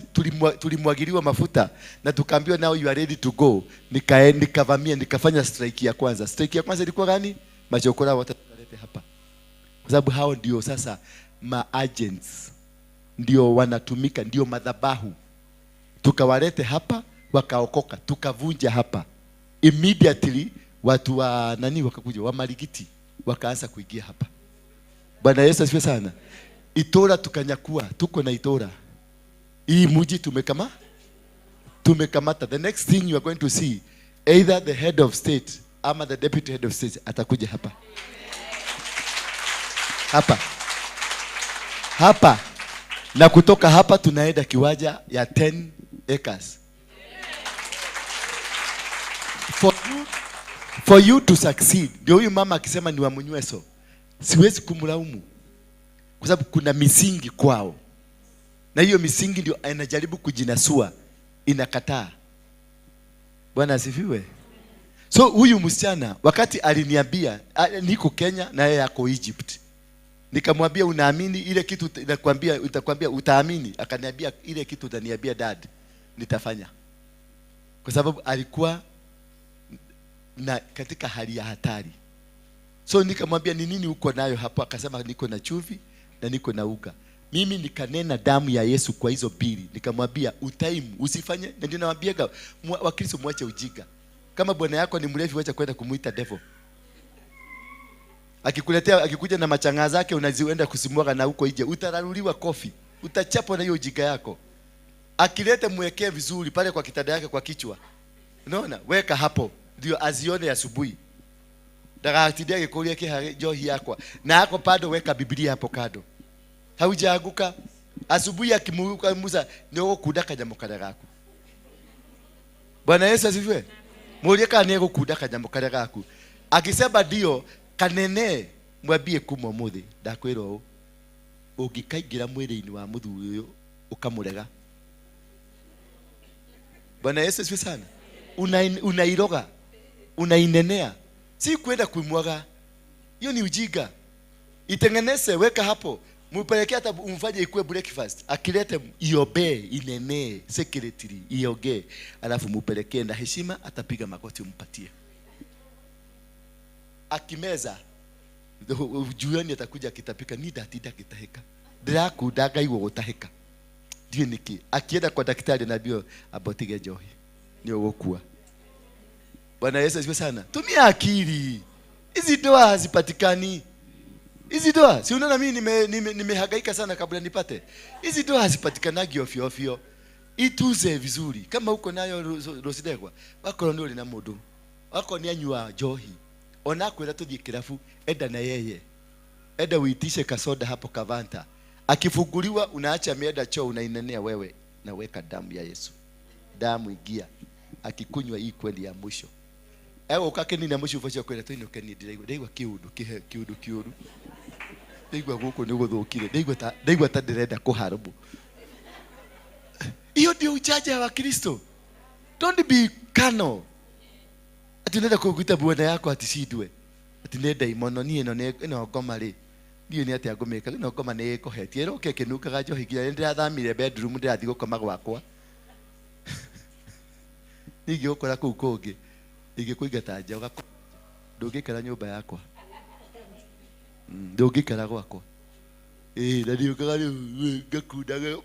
tulimwagiliwa mafuta na tukaambiwa now you are ready to go, nikaenda nikavamia nikafanya strike ya kwanza. Strike ya kwanza ilikuwa gani? Machokora wote tukalete hapa. Kwa sababu hao ndio sasa ma agents, ndio wanatumika, ndio madhabahu. Tukawalete hapa wakaokoka, tukavunja hapa. Immediately watu wa nani wakakuja, wa Marigiti wakaanza kuingia hapa. Bwana Yesu asifiwe sana. Itora tukanyakua, tuko na Itora. Hii mji tumekamata. The next thing you are going to see, either the head of state ama the deputy head of state atakuja hapa. Hapa. Hapa. Na kutoka hapa tunaenda kiwanja ya 10 acres. For you to succeed. Ndio huyu mama akisema ni wa Munyweso, siwezi kumlaumu. Kwa sababu kuna misingi kwao. Na hiyo misingi ndio anajaribu kujinasua, inakataa. Bwana asifiwe. So huyu msichana wakati aliniambia niko Kenya na yeye ako Egypt. Nikamwambia unaamini ile kitu nakwambia, utakwambia utaamini? Akaniambia ile kitu utaniambia dad, nitafanya. Kwa sababu alikuwa na katika hali ya hatari. So nikamwambia ni nini uko nayo hapo? Akasema niko na chumvi na niko na uga. Mimi nikanena damu ya Yesu kwa hizo mbili. Nikamwambia utaimu usifanye, na ndio nawaambiaga Wakristo mwache ujinga. Kama bwana yako ni mlevi, wacha kwenda kumuita devil. Akikuletea, akikuja na machanga zake unazienda kusimwaga na huko nje, utararuliwa kofi, utachapwa na hiyo ujinga yako. Akilete mwekee vizuri pale kwa kitanda yake kwa kichwa. Unaona? Weka hapo ndio azione asubuhi. Ndagatidia gikuria kiha njohi yakwa. Na yako bado weka Biblia hapo kando. Haujaanguka. Asubuhi akimuka Musa ni ugukunda kanyamũ karĩa gaku. Bwana Yesu asifiwe. Murie kana ni egũkunda kanyamũ karĩa gaku. Akisema ndio, kanene mwambie kuma ũmũthĩ ndakwĩra ũũ, ũngĩkaingĩra mwĩrĩ-inĩ wa mũthuri ũyũ ũkamũrega. Bwana Yesu asifiwe sana. Unairoga, unainenea, si kwenda kuimwaga. Hiyo ni ujinga. Itengeneze, weka hapo, mpelekee hata umfanye ikuwe breakfast. Akilete iobee, inenee, secretary iogee, alafu mpelekee na heshima, atapiga magoti umpatie. Akimeza jioni atakuja akitapika, ni datida kitaheka. Ndirakundaga igwo gutahika. Ndiye niki. Akienda kwa daktari anaambiwa abotige njohi, ni ugukua. Bwana Yesu asifiwe sana. Tumia akili. Hizi doa hazipatikani. Hizi doa, si unaona mimi nimehangaika sana kabla nipate. Hizi doa hazipatikanagi ofyo ofyo. Ituze vizuri. Kama uko nayo Rosidegwa, wako ndio na mundu. Wako ni anyua njohi. Ona kwira tuthie kirabu, enda na yeye. Enda uitishe kasoda hapo kavanta. Akifunguliwa unaacha ameenda choo, unainenea wewe na weka damu ya Yesu. Damu ingia. Akikunywa hii kweli ya mwisho. Ewe ukake nini mwisho ufacho kwenda tu inoke ni ndiraigua ndaigua kiundu kihe kiundu kiuru. Ndaigua guku ni guthukire. Ndaigua ta ndirenda kuharibu. Hiyo ndio ujanja wa Kristo. Don't be carnal. Ati unaenda kukuita bwana yako ati shindwe. Ati nenda imono ni ino ne ino ngoma ri. Ndiyo ni atia ngumika ino ngoma ni ikuhetie ĩroke ĩkĩnungaga njohi nginya nĩndĩrathamire bedroom ndĩrathiĩ gũkoma gwakwa. Ningĩgũkora kũu kũngĩ ingĩkũingata nja ũgakoma ndũngĩikara nyũmba yakwa. Ndũngĩikara gwakwa. Ĩĩ na ndiũkaga rĩu ngakundaga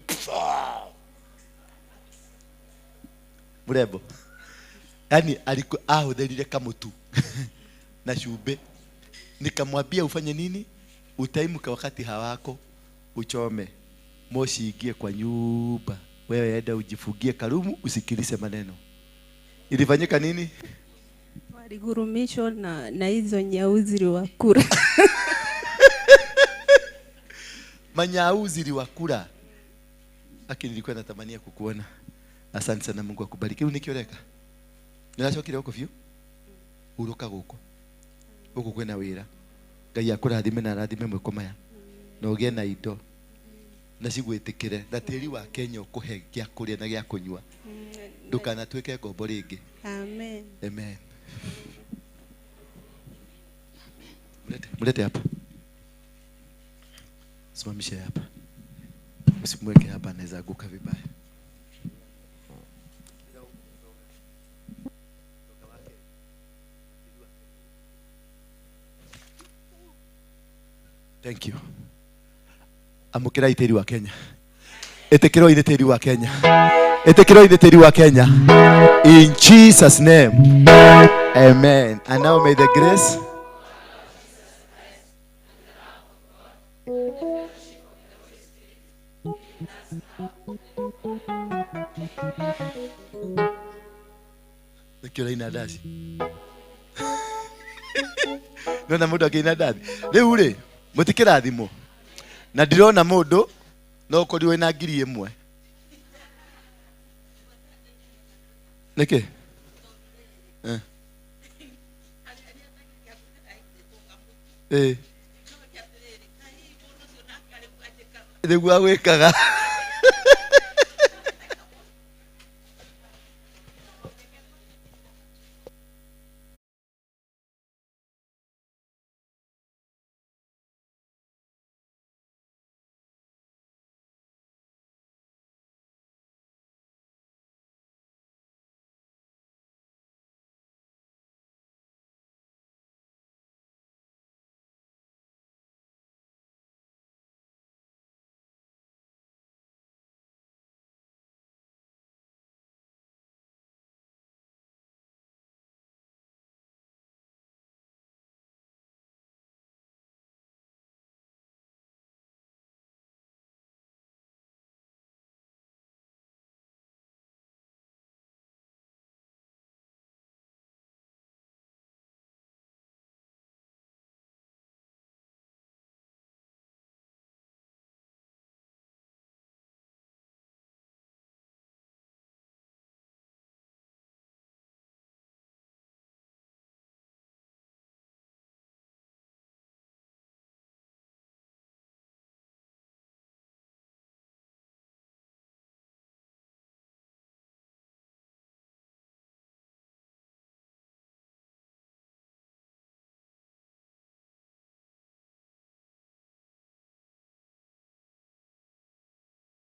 murembo. Yaani alikuwa ahũthĩrire kamutu na cumbĩ. Nikamwambia ufanye nini? Utaimuka wakati hawako uchome moshi ingie kwa nyumba, wewe enda ujifungie karumu usikilize maneno. Ilifanyika nini? Waligurumishwa na hizo nyau ziliwakula. Manyau ziliwakula. Lakini nilikuwa natamania kukuona. Asante sana, Mungu akubariki. Unikioreka. Niracokire huko biũ. Uruka guku. Guku kwina wira. Ngai akũrathime na arathime mwĩko maya. Na ũgĩe na indo. Na cigwĩtĩkĩre. Na tĩri wa Kenya ũkũhe gĩa kũrĩa na gĩa kũnyua. Ndũkanatuĩke ngombo rĩngĩ. Amen. Amen. Mlete hapa. Simamishe hapa. Usimweke hapa, anaweza anguka vibaya. Thank you. Amũkĩrai tĩri wa Kenya. Ĩtĩkĩroi nĩ tĩri wa Kenya. Ĩtĩkĩroi nĩ tĩri wa Kenya. In Jesus name. Amen. And now may the grace Nĩkĩo ũraina ndaci. Nona mũndũ akĩina ndathi. Rĩu rĩ, mũtikĩrathimwo. Na ndirona mũndũ no ũkorirwo wĩna 1,000. Nĩkĩ? Nĩguo agwĩkaga.